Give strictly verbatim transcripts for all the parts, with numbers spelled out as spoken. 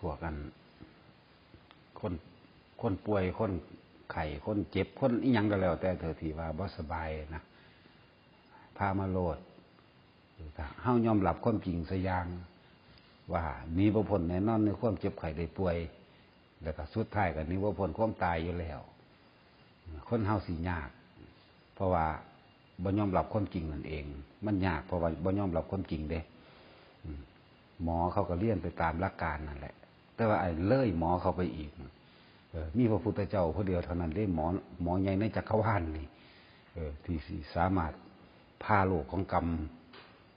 พวกอัน คน คนป่วย คนไข้ คนเจ็บ คนอิหยังก็แล้วแต่เถอะที่ว่าบ่สบายนะ พามาโลด ถ้าเฮายอมรับความจริงซะอย่าง ว่าหนีบ่พ้นแน่นอนในความเจ็บไข้ได้ป่วย แล้วก็สุดท้ายก็หนีบ่พ้นความตายอยู่แล้ว คนเฮาสิยาก เพราะว่าบ่ยอมรับความจริงนั่นเอง มันยากเพราะว่าบ่ยอมรับความจริงเด้ อืม หมอเขาก็เรียนไปตามหลักการนั่นแหละ แต่ว่าไอ้เลยหมอเขาไปอีก เออ มีพระพุทธเจ้าผู้เดียวเท่านั้นเด้ หมอ หมอใหญ่ในจักรวาลนี่ เออ ที่สิสามารถผ่าโรคของกรรม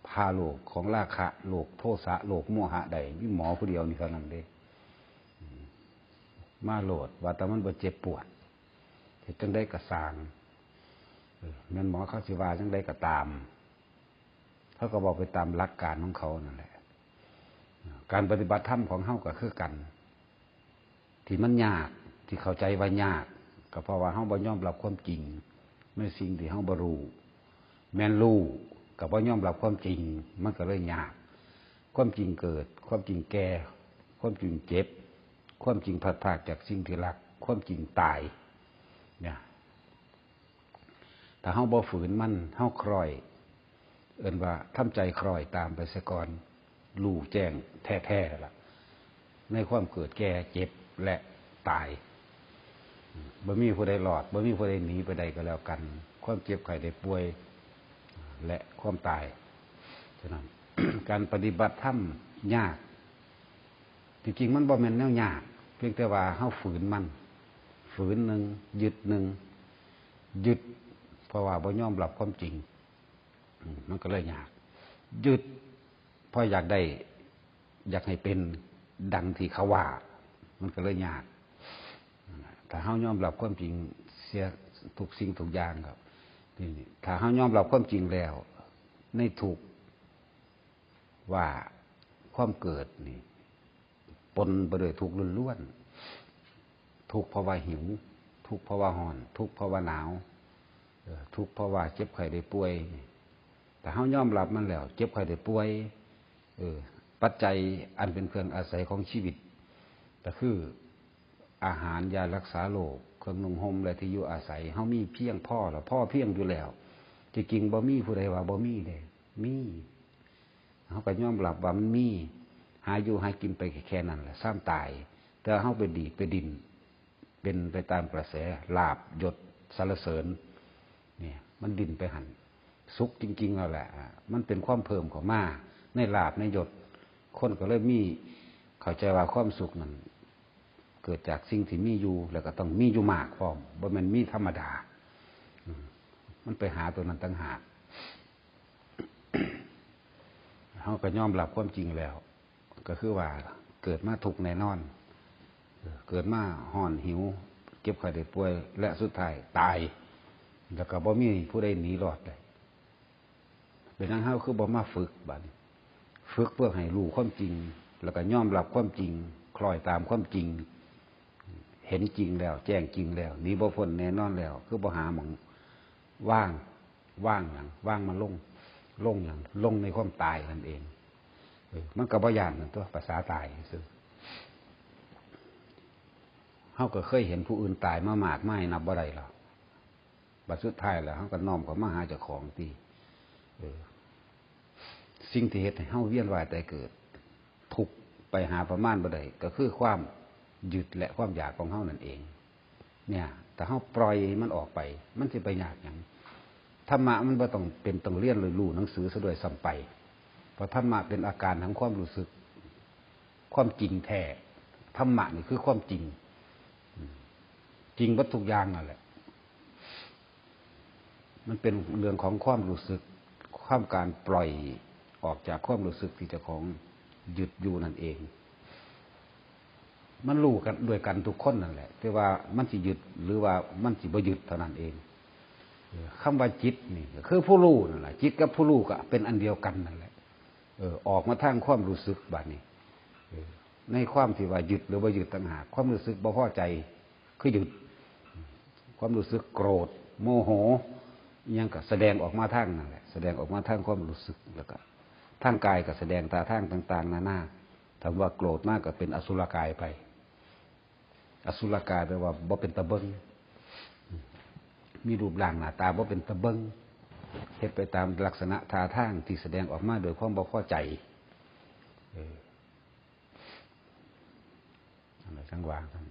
ผ่าโรคของราคะ โรคโทสะ โรคโมหะได้ มีหมอผู้เดียวนี่เท่านั้นเด้ อืม มาโลด ว่าแต่มันบ่เจ็บปวด เฮ็ดจั่งใดก็ซ่าง เออ แม่นหมอเขาสิว่าจั่งใดก็ตาม เขาก็เว้าไปตามหลักการของเขานั่นแหละ การปฏิบัติธรรมของเฮาก็คือกัน ที่มันยาก ที่เข้าใจว่ายาก ก็เพราะว่าเฮาบ่ยอมรับความจริงในสิ่งที่เฮาบ่รู้ แม่นรู้ ก็บ่ยอมรับความจริง มันก็เลยยาก ความจริงเกิด ความจริงแก่ ความจริงเจ็บ ความจริงพลัดพรากจากสิ่งที่รัก ความจริงตาย เนี่ย ถ้าเฮาบ่ฝืนมัน เฮาคล้อย เอิ้นว่าทำใจคล้อยตามไปซะก่อน รู้แจ้งแท้ๆล่ะ ในความเกิดแก่เจ็บและตาย บ่มีผู้ใดรอด บ่มีผู้ใดหนีไปได้ก็แล้วกัน ความเจ็บไข้ได้ป่วย และความตาย ฉะนั้น การปฏิบัติธรรมยาก ที่จริงมันบ่แม่นแนวยาก เพียงแต่ว่าเฮาฝืนมัน ฝืนหนึ่ง ยึดหนึ่ง ยึด เพราะว่าบ่ยอมรับความจริง อืม มันก็เลยยาก ยึด เพราะอยากได้ อยากให้เป็นดังที่เขาว่า มันก็เลยยาก ถ้าเฮายอมรับความจริงเสียทุกสิ่งทุกอย่างครับ นี่ ถ้าเฮายอมรับความจริงแล้ว ในทุกข์ ว่าความเกิดนี่ ปนไปด้วยทุกข์ล้วนๆ ทุกข์เพราะว่าหิว ทุกข์เพราะว่าฮ้อน ทุกข์เพราะว่าหนาว เออ ทุกข์เพราะว่าเจ็บไข้ได้ป่วย แต่เฮายอมรับมันแล้ว เจ็บไข้ได้ป่วย เออ ปัจจัยอันเป็นเครื่องอาศัยของชีวิต ก็คืออาหาร ยารักษาโรค เครื่องนุ่งห่ม และที่อยู่อาศัย เฮามีเพียงพอแล้ว พอเพียงอยู่แล้ว ที่จริงบ่มีผู้ใดว่าบ่มีเด้ มี เฮาก็ยอมรับว่ามันมี หาอยู่หากินไปแค่นั้นแหละ ซ้ำตาย แต่เฮาไปดีดไปดิ้น เป็นไปตามกระแส ลาภ ยศ สรรเสริญ เนี่ย มันดิ้นไปหั่น สุขจริงๆแล้วแหละ อ่ะ มันเป็นความเพิ่มเข้ามาในลาภในยศ คนก็เลยมี เข้าใจว่าความสุขนั่น เกิดจากสิ่งที่มีอยู่ แล้วก็ต้องมีอยู่มากพร้อม บ่แม่นมีธรรมดา อืม มันไปหาตัวนั้นต่างหาก เฮาก็ยอมรับความจริงแล้ว ก็คือว่าเกิดมาทุกข์แน่นอน เกิดมาฮ้อนหิว เจ็บไข้ได้ป่วย และสุดท้ายตาย แล้วก็บ่มีผู้ใดหนีรอดได้ เป็นหยังเฮาคือบ่มาฝึกบัดนี้ ฝึกเพื่อให้รู้ความจริง แล้วก็ยอมรับความจริง คล้อยตามความจริง เห็นจริงแล้ว แจ้งจริงแล้ว หนีบ่พ้นแน่นอนแล้ว คือบ่หาหม่องวาง วางหยัง วางมันลง ลงหยัง ลงในความตายนั่นเอง เออ มันก็บ่ย้านนั่นตัว ภาษาตายซื่อ เฮาก็เคยเห็นผู้อื่นตายมามากมายนับบ่ได้แล้ว บัดสุดท้ายแล้ว เฮาก็น้อมเข้ามาหาเจ้าของติ เออ สิ่งที่เฮ็ดให้เฮาเวียนว่ายตายเกิด ทุกข์ไปหาประมาณบ่ได้ ก็คือความยึดและความอยากของเฮานั่นเอง เนี่ย ถ้าเฮาปล่อยมันออกไป มันสิไปยากหยัง ธรรมะมันบ่ต้องเป็นต้องเรียนหรือรู้หนังสือซะด้วยซ้ำไป เพราะธรรมะเป็นอาการของความรู้สึก ความจริงแท้ ธรรมะนี่คือความจริง อืม จริงเบิดทุกอย่างนั่นแหละ มันเป็นเรื่องของความรู้สึก ความการปล่อยออกจากความรู้สึกที่เจ้าของยึดอยู่นั่นเอง มันรู้กันด้วยกันทุกคนนั่นแหละ แต่ว่ามันสิยึดหรือว่ามันสิบ่ยึดเท่านั้นเอง เออ คำว่าจิตนี่ก็คือผู้รู้นั่นแหละ จิตกับผู้รู้ก็เป็นอันเดียวกันนั่นแหละ เออ ออกมาทางความรู้สึกบัดนี้ เออ ในความที่ว่ายึดหรือบ่ยึดต่างหาก ความรู้สึกบ่พอใจ คือยึด ความรู้สึกโกรธ โมโห อิหยังก็แสดงออกมาทางนั่นแหละ แสดงออกมาทางความรู้สึก แล้วก็ทางกายก็แสดงท่าทางต่างๆนานา ถ้าว่าโกรธมากก็เป็นอสุรกายไป อสุรกายแปลว่าบ่เป็นตาเบิ่ง มีรูปร่างหน้าตาบ่เป็นตาเบิ่ง เฮ็ดไปตามลักษณะท่าทางที่แสดงออกมาโดยความบ่พอใจ เออ อันนั้นจั่งว่ากัน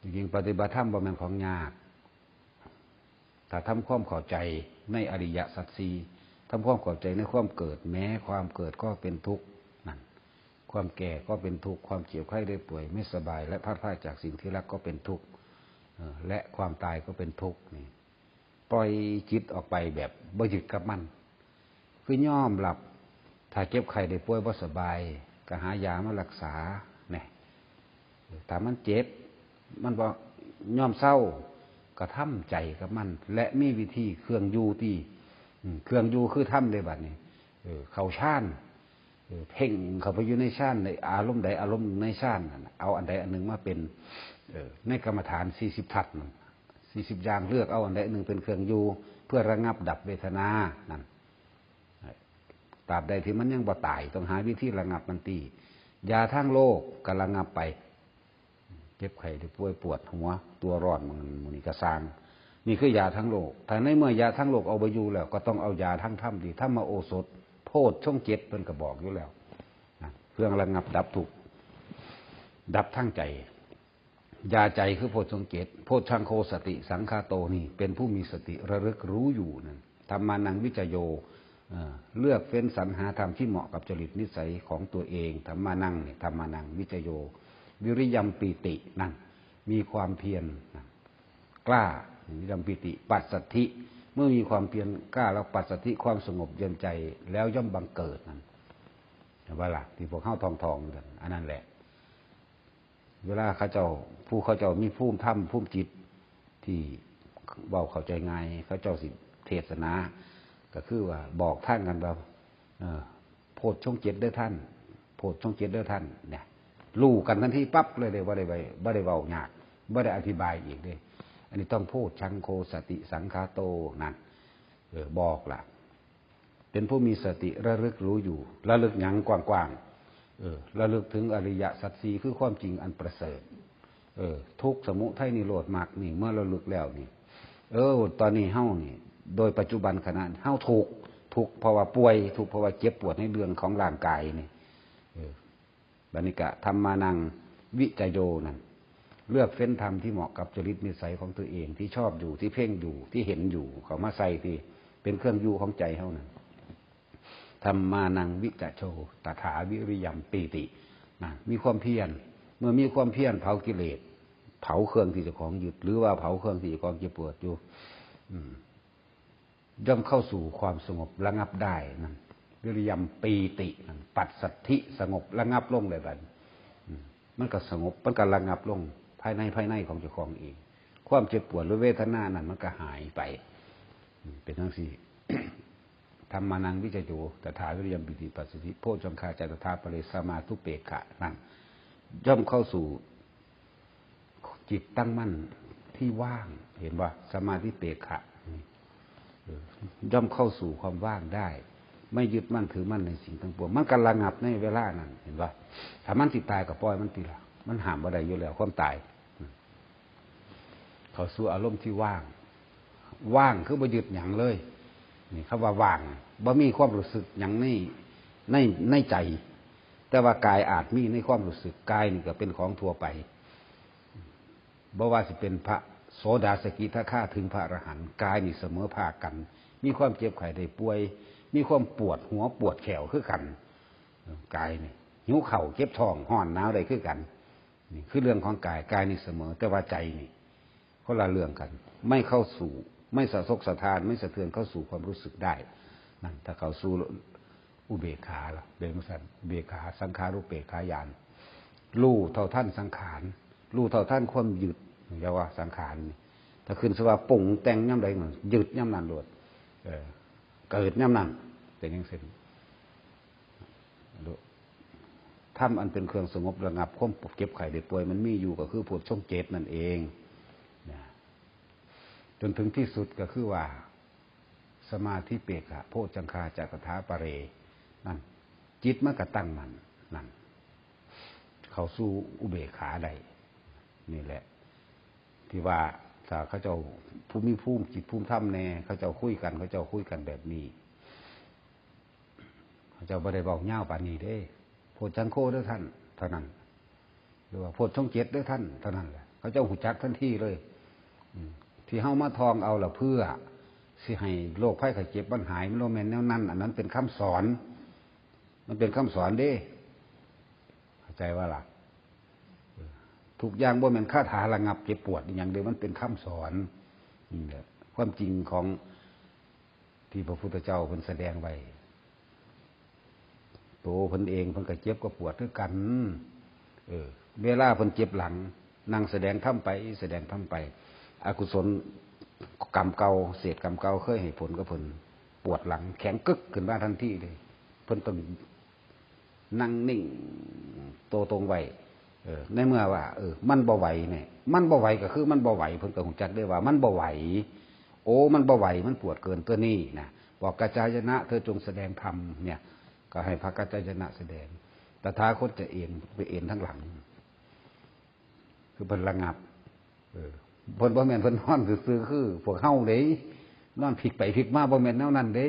จริงๆ ปฏิบัติธรรมบ่แม่นของยาก ถ้าทำความเข้าใจในอริยสัจสี่ ทำความเข้าใจในความเกิด แม้ความเกิดก็เป็นทุกข์ นั่น ความแก่ก็เป็นทุกข์ ความเจ็บไข้ได้ป่วยไม่สบาย และพลัดพรากจากสิ่งที่รักก็เป็นทุกข์ เอ่อ และความตายก็เป็นทุกข์นี่ ปล่อยจิตออกไปแบบบ่ยึดกับมัน คือยอมรับ ถ้าเจ็บไข้ได้ป่วยบ่สบาย ก็หายามารักษา แหน่ ถ้ามันเจ็บ มันบ่ยอมเซา ก็ทำใจกับมัน และมีวิธีเครื่องอยู่ที่ อืม เครื่องอยู่คือธรรมเด้บัดนี้ เออ เข้าฌาน เออ เพ่งเข้าไปอยู่ในฌาน ในอารมณ์ใดอารมณ์หนึ่งในฌานนั่นน่ะ เอาอันใดอันหนึ่งมาเป็น เออ ในกรรมฐานสี่สิบทัศน์นั่น สี่สิบอย่าง เลือกเอาอันใดอันหนึ่งเป็นเครื่องอยู่ เพื่อระงับดับเวทนานั่น ตราบใดที่มันยังบ่ตาย ต้องหาวิธีระงับมันติ ยาทางโลกก็ระงับไป เจ็บไข้ได้ป่วยปวดหัว ตัวร้อน มื้อนี้ก็ซ่าง นี่คือยาทางโลก ถ้าในเมื่อยาทางโลกเอาบ่อยู่แล้ว ก็ต้องเอายาทางธรรมติ ธรรมโอสถ โพชฌงค์เจ็ดเพิ่นก็บอกอยู่แล้วนะ เครื่องระงับดับทุกข์ ดับทางใจ ยาใจคือโพชฌงค์เจ็ด โพชฌังโคสติสังคาโต นี่เป็นผู้มีสติระลึกรู้อยู่นั่น ธัมมานังวิจโย เอ่อ เลือกเฟ้นสรรหาธรรมที่เหมาะกับจริตนิสัยของตัวเอง ธัมมานังเนี่ย ธัมมานังวิจโย วิริยัมปีติ นั่น มีความเพียรนะ กล้า วิริยัมปีติ ปัสสัทธิ เมื่อมีความเพียรกล้าแล้ว ปัสสัทธิ ความสงบเย็นใจ แล้วย่อมบังเกิดนั่น เห็นบ่ล่ะ ที่พวกเฮาท่องๆ กัน อันนั้นแหละ เวลาเขาเจ้า ผู้เขาเจ้ามีภูมิธรรม ภูมิจิต ที่เว้าเข้าใจง่าย เขาเจ้าสิเทศนา ก็คือว่าบอกทางกันว่า เอ่อ โพชฌงค์เจ็ดเด้อท่าน โพชฌงค์เจ็ดเด้อท่าน เนี่ย รู้กันทันทีปั๊บเลยเด้ บ่ได้ไป บ่ได้เว้ายาก บ่ได้อธิบายอีกเด้ อันนี้ต้องโพชฌังโคสติสังคาโต นั่น เออ บอกล่ะ เป็นผู้มีสติระลึกรู้อยู่ ระลึกหยังกว้างๆ เออ ระลึกถึงอริยสัจสี่ คือความจริงอันประเสริฐ เออ ทุกข์ สมุทัย นิโรธ มรรค นี่ เมื่อระลึกแล้วนี่ เออ ตอนนี้เฮานี่ โดยปัจจุบันขณะเฮาทุกข์ ทุกข์เพราะว่าป่วย ทุกข์เพราะว่าเจ็บปวดในเรื่องของร่างกายนี่ เออ บัดนี้ก็ธัมมานังวิจโยนั่น เลือกเฟ้นธรรมที่เหมาะกับจริตนิสัยของตัวเอง ที่ชอบอยู่ ที่เพ่งอยู่ ที่เห็นอยู่ เข้ามาใส่ที่เป็นเครื่องอยู่ของใจเฮานั่น ธัมมานังวิจโย ตถาวิริยัมปีติ นะ มีความเพียร เมื่อมีความเพียรเผากิเลส เผาเครื่องที่เจ้าของยึด หรือว่าเผาเครื่องที่เจ้าของเจ็บปวดอยู่ อืม ย่อมเข้าสู่ความสงบระงับได้นั่น วิริยัมปีตินั่น ปัสสัทธิ สงบระงับลงเลยบัด อืม มันก็สงบ มันก็ระงับลง ภายใน ภายในของเจ้าของเอง ความเจ็บปวดหรือเวทนานั่นมันก็หายไป อืม เป็นจั่งซี้ ธัมมานังวิจโย ตถาวิริยัมปีติปัสสัทธิ โพชฌังคาจะตถาปะเร สมาธิอุเปกขะนั่น ย่อมเข้าสู่จิตตั้งมั่นที่ว่าง เห็นบ่ สมาธิอุเปกขะ เออ ย่อมเข้าสู่ความว่างได้ ไม่ยึดมั่นถือมั่นในสิ่งทั้งปวง มันก็ระงับในเวลานั้น เห็นบ่ ถ้ามันสิตายก็ปล่อยมันติล่ะ มันห้ามบ่ได้อยู่แล้ว ความตาย เข้าสู่อารมณ์ที่ว่าง ว่างคือบ่ยึดหยังเลย นี่คำว่าว่าง บ่มีความรู้สึกหยังใน ใน ในใจ แต่ว่ากายอาจมีในความรู้สึก กายนี่ก็เป็นของทั่วไป บ่ว่าสิเป็นพระโสดาสกิทาคาถึงพระอรหันต์ กายนี่เสมอภาคกัน มีความเจ็บไข้ได้ป่วย มีความปวดหัวปวดแข้วคือกัน กายนี่ หิวข้าว เจ็บท้อง ร้อนหนาวได้คือกัน นี่คือเรื่องของกาย กายนี่เสมอ แต่ว่าใจนี่ คนละเรื่องกัน ไม่เข้าสู่ ไม่สะทกสะท้าน ไม่สะเทือนเข้าสู่ความรู้สึกได้ นั่น ถ้าเข้าสู่อุเบกขาล่ะ เป็นจั่งซั้น อุเบกขา สังขารุเปกขาญาณ รู้เท่าทันสังขาร รู้เท่าทันความยึด เรียกว่าสังขารนี่ ถ้าขึ้นสภาพปรุงแต่งยามใดมันยึดยามนั้นโลด เออ เกิดยามนั้น เป็นจั่งซี้ ธรรมอันเป็นเครื่องสงบระงับความเจ็บไข้ได้ป่วยมันมีอยู่ก็คือโพชฌงค์เจ็ดนั่นเอง นะ จนถึงที่สุดก็คือว่า สมาธิอุเปกขะ โพชฌังคาจะตถาปะเร นั่น จิตมันก็ตั้งมั่น นั่น เข้าสู่อุเบกขาได้ นี่แหละ ที่ว่าถ้าเขาเจ้าผู้มีภูมิจิตภูมิธรรมแน่ เขาเจ้าคุยกัน เขาเจ้าคุยกันแบบนี้ เขาเจ้าบ่ได้เว้ายาวปานนี้เด้ โพชฌังโคเด้อท่าน เท่านั้น หรือว่าโพชฌงค์เจ็ดเด้อท่าน เท่านั้นแหละ เขาเจ้าฮู้จักทันทีเลย อืม ที่เฮามาท่องเอาล่ะ เพื่อสิให้โรคภัยไข้เจ็บมันหาย มันบ่แม่นแนวนั้น อันนั้นเป็นคำสอน มันเป็นคำสอนเด้ เข้าใจว่าล่ะ เออ ทุกอย่างบ่แม่นคาถาระงับเจ็บปวดอหย่างเดียว มันเป็นคำสอน นี่แหละ ความจริงของที่พระพุทธเจ้าเพิ่นแสดงไว้ โตเพิ่นเองเพิ่นก็เจ็บก็ปวดคือกัน เออ เวลาเพิ่นเจ็บหลัง นั่งแสดงธรรมไป แสดงธรรมไป อกุศลกรรมเก่า เศษกรรมเก่าเคยให้ผลกับเพิ่น ปวดหลังแข็งกึกขึ้นมาทันทีเลย เพิ่นต้องนั่งนิ่ง โตตรงไว้ เออ ในเมื่อว่า เออ มันบ่ไหวเนี่ย มันบ่ไหวก็คือมันบ่ไหว เพิ่นก็ฮู้จักได้ว่ามันบ่ไหว โอ้ มันบ่ไหว มันปวดเกินตัวนี้นะ บอกกัจจายนะ เธอจงแสดงธรรมเนี่ย ก็ให้พระกัจจายนะแสดง ตถาคตจะเอนไปเอนทางหลัง คือเพิ่นระงับ เออ เพิ่นบ่แม่นเพิ่นนอนซื่อๆ คือพวกเฮาเด้ นอนพลิกไปพลิกมา บ่แม่นแนวนั้นเด้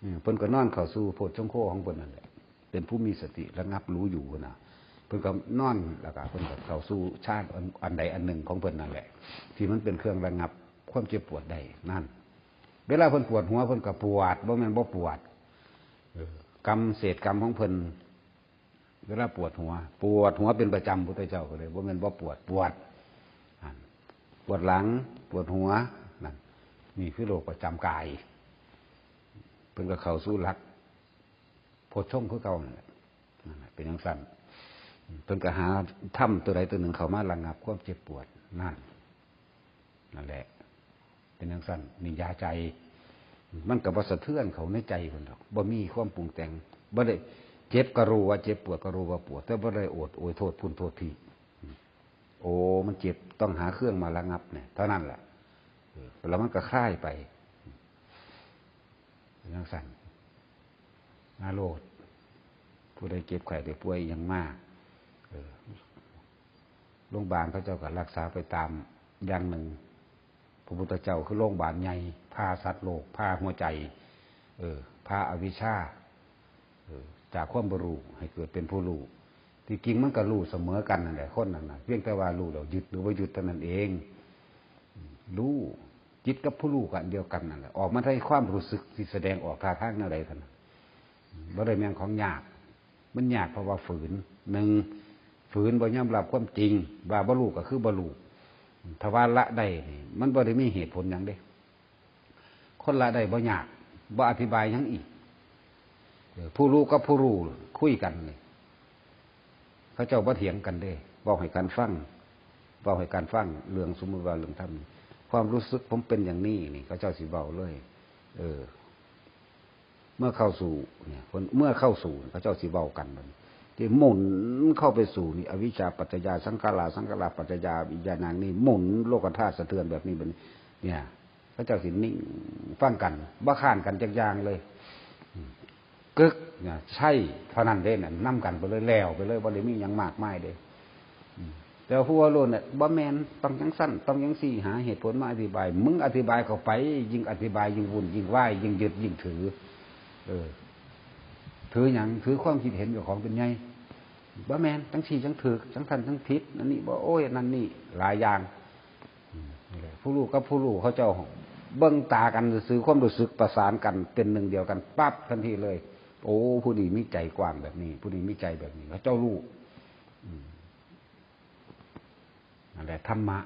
เออ เพิ่นก็นอนเข้าสู่โพชฌงโคของเพิ่นนั่นแหละ เป็นผู้มีสติระงับรู้อยู่นะ เพิ่นก็นอนแล้วก็เพิ่นก็เข้าสู่ฌานอัน อันใดอันหนึ่งของเพิ่นนั่นแหละ ที่มันเป็นเครื่องระงับความเจ็บปวดได้นั่น เวลาเพิ่นปวดหัวเพิ่นก็ปวด บ่แม่นบ่ปวด เออ กรรมเศษกรรมของเพิ่น เวลาปวดหัว ปวดหัวเป็นประจำ พุทธเจ้าก็เลย บ่แม่นบ่ปวด ปวด นั่น ปวดหลัง ปวดหัว นั่น นี่คือโรคประจำกาย เพิ่นก็เข้าสู่หลักโพชฌงค์คือเก่านั่นแหละ นั่นแหละ เป็นจั่งซั้น เพิ่นก็หาธรรมตัวใดตัวหนึ่งเข้ามาระงับความเจ็บปวด นั่น นั่นแหละ เป็นจั่งซั้น นี่ยาใจ มันก็บ่สะเทือนเข้าในใจเพิ่นดอก บ่มีความปรุงแต่ง บ่ได้เจ็บก็รู้ว่าเจ็บ ปวดก็รู้ว่าปวด แต่บ่ได้โอดโอยโทษพุ้นโทษพี้ โอ้ มันเจ็บ ต้องหาเครื่องมาระงับเนี่ย เท่านั้นแหละ เออ แล้วมันก็คลายไป เป็นจั่งซั้น มาโลด ผู้ใดเจ็บไข้ได้ป่วยอิหยังมา เออ โรงพยาบาลเขาเจ้าก็รักษาไปตามอย่างหนึ่ง พระพุทธเจ้าคือโรงพยาบาลใหญ่ ผ่าสัตว์โลก ผ่าหัวใจ เออ ผ่าอวิชชา เออ จากความบ่รู้ให้เกิดเป็นผู้รู้ ที่จริงมันก็รู้เสมอกันนั่นแหละ คนนั้นน่ะ เพียงแต่ว่ารู้แล้วยึดหรือบ่ยึดเท่านั้นเอง รู้ จิตกับผู้รู้ก็อันเดียวกันนั่นแหละ ออกมาได้ความรู้สึกที่แสดงออกท่าทางแนวใดเท่านั้น บ่ได้แม่นของยาก มันยากเพราะว่าฝืน หนึ่ง ฝืนบ่ยอมรับความจริง ว่าบ่รู้ก็คือบ่รู้ ถ้าว่าละได้นี่ มันบ่ได้มีเหตุผลหยังเด้ คนละได้บ่ยาก บ่อธิบายหยังอีก เออ ผู้รู้กับผู้รู้คุยกันนี่ เขาเจ้าบ่เถียงกันเด้ เว้าให้กันฟัง เว้าให้กันฟัง เรื่องสมมุติว่าเรื่องธรรมนี่ ความรู้สึกผมเป็นอย่างนี้นี่ เขาเจ้าสิเว้าเลย เออ เมื่อเข้าสู่เนี่ย เพิ่น เมื่อเข้าสู่ เขาเจ้าสิเว้ากันบัดนี้ ที่หมุนเข้าไปสู่นี่ อวิชชาปัจจยาสังขารา สังขารปัจจยาวิญญาณัง นี่หมุนโลกธาตุสะเทือนแบบนี้บัดนี้ เนี่ย เขาเจ้าสินิ่งฟังกัน บ่ค้านกันจักอย่างเลย อืม กึก เนี่ย ใช่เท่านั้นเด้ นั่นนำกันไปเลย แล้วไปเลย บ่ได้มีหยังมากมายเด้ อืม แต่ว่าผู้ว่าโลดเนี่ย บ่แม่น ต้องจั่งซั้น ต้องจั่งซี้ หาเหตุผลมาอธิบาย มึงอธิบายเข้าไป ยิ่งอธิบายยิ่งวุ่น ยิ่งวาย ยิ่งยึด ยิ่งถือ เออ ถือหยัง ถือความคิดเห็นเจ้าของเป็นใหญ่ บ่แม่น จั่งซี้จั่งถูก จั่งซั้นจั่งผิด อันนี้บ่ โอ้ย อันนั้นนี่ หลายอย่าง อืม นี่แหละ ผู้รู้กับผู้รู้เขาเจ้าเบิ่งตากันซื่อๆ ความรู้สึกประสานกันเป็นหนึ่งเดียวกันปั๊บทันทีเลย โอ้ ผู้นี้มีใจกว้างแบบนี้ ผู้นี้มีใจแบบนี้ เขาเจ้ารู้ อืม นั่นแหละธรรมะ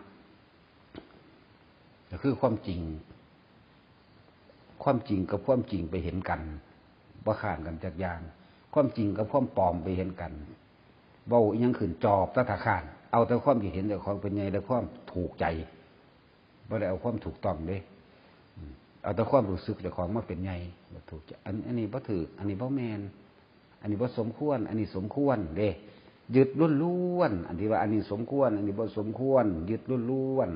ก็คือความจริง ความจริงกับความจริงไปเห็นกัน บ่ค้านกันจักอย่าง ความจริงกับความปลอมไปเห็นกัน เว้าอิหยังขึ้นจอบตะถาคาร เอาแต่ความคิดเห็นเจ้าของเป็นใหญ่ และความถูกใจ บ่ได้เอาความถูกต้องเด้ อืม เอาแต่ความรู้สึกเจ้าของมาเป็นใหญ่ บ่ถูกใจ อัน อันนี้บ่ถูก อันนี้บ่แม่น อันนี้บ่สมควร อันนี้สมควรเด้ ยึดล้วนๆ อันที่ว่าอันนี้สมควร อันนี้บ่สมควร ยึดล้วน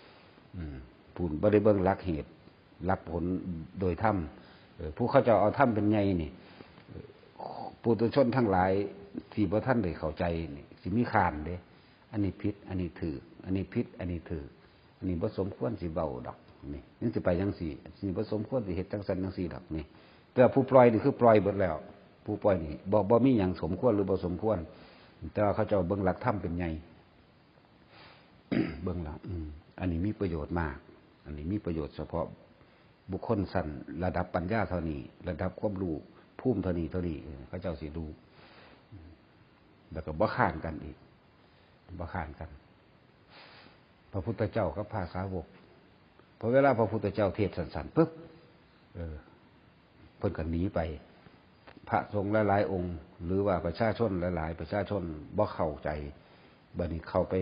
ๆ อืม พู้นบ่ได้เบิ่งหลักเหตุ หลักผลโดยธรรม เออ ผู้เขาเจ้าเอาธรรมเป็นใหญ่นี่ เออ ปุถุชนทั้งหลายที่บ่ทันได้เข้าใจนี่สิมีค้านเด้ อันนี้ผิด อันนี้ถูก อันนี้ผิด อันนี้ถูก อันนี้บ่สมควรสิเว้าดอก นี่ มันสิไปจั่งซี้ อันนี้บ่สมควรสิเฮ็ดจั่งซั้นจั่งซี้ดอก นี่ แต่ว่าผู้ปล่อยนี่คือปล่อยเบิดแล้ว ผู้ปล่อยนี่บ่ บ่มีหยังสมควรหรือบ่สมควร แต่ว่าเขาเจ้าเบิ่งหลักธรรมเป็นใหญ่ เบิ่งแล้ว อืม อันนี้มีประโยชน์มาก อันนี้มีประโยชน์เฉพาะบุคคลชั้นระดับปัญญาเท่านี้ ระดับความรู้ภูมิเท่านี้ เท่านี้ เออ เขาเจ้าสิรู้ แล้วก็บ่ค้านกันอีก บ่ค้านกัน พระพุทธเจ้ากับพระสาวก พอเวลาพระพุทธเจ้าเทศน์สั้นๆ ปึ๊บ เออ เพิ่นก็หนีไป พระสงฆ์หลายๆ องค์ หรือว่าประชาชนหลายๆ ประชาชนบ่เข้าใจ บัดนี้เข้าไป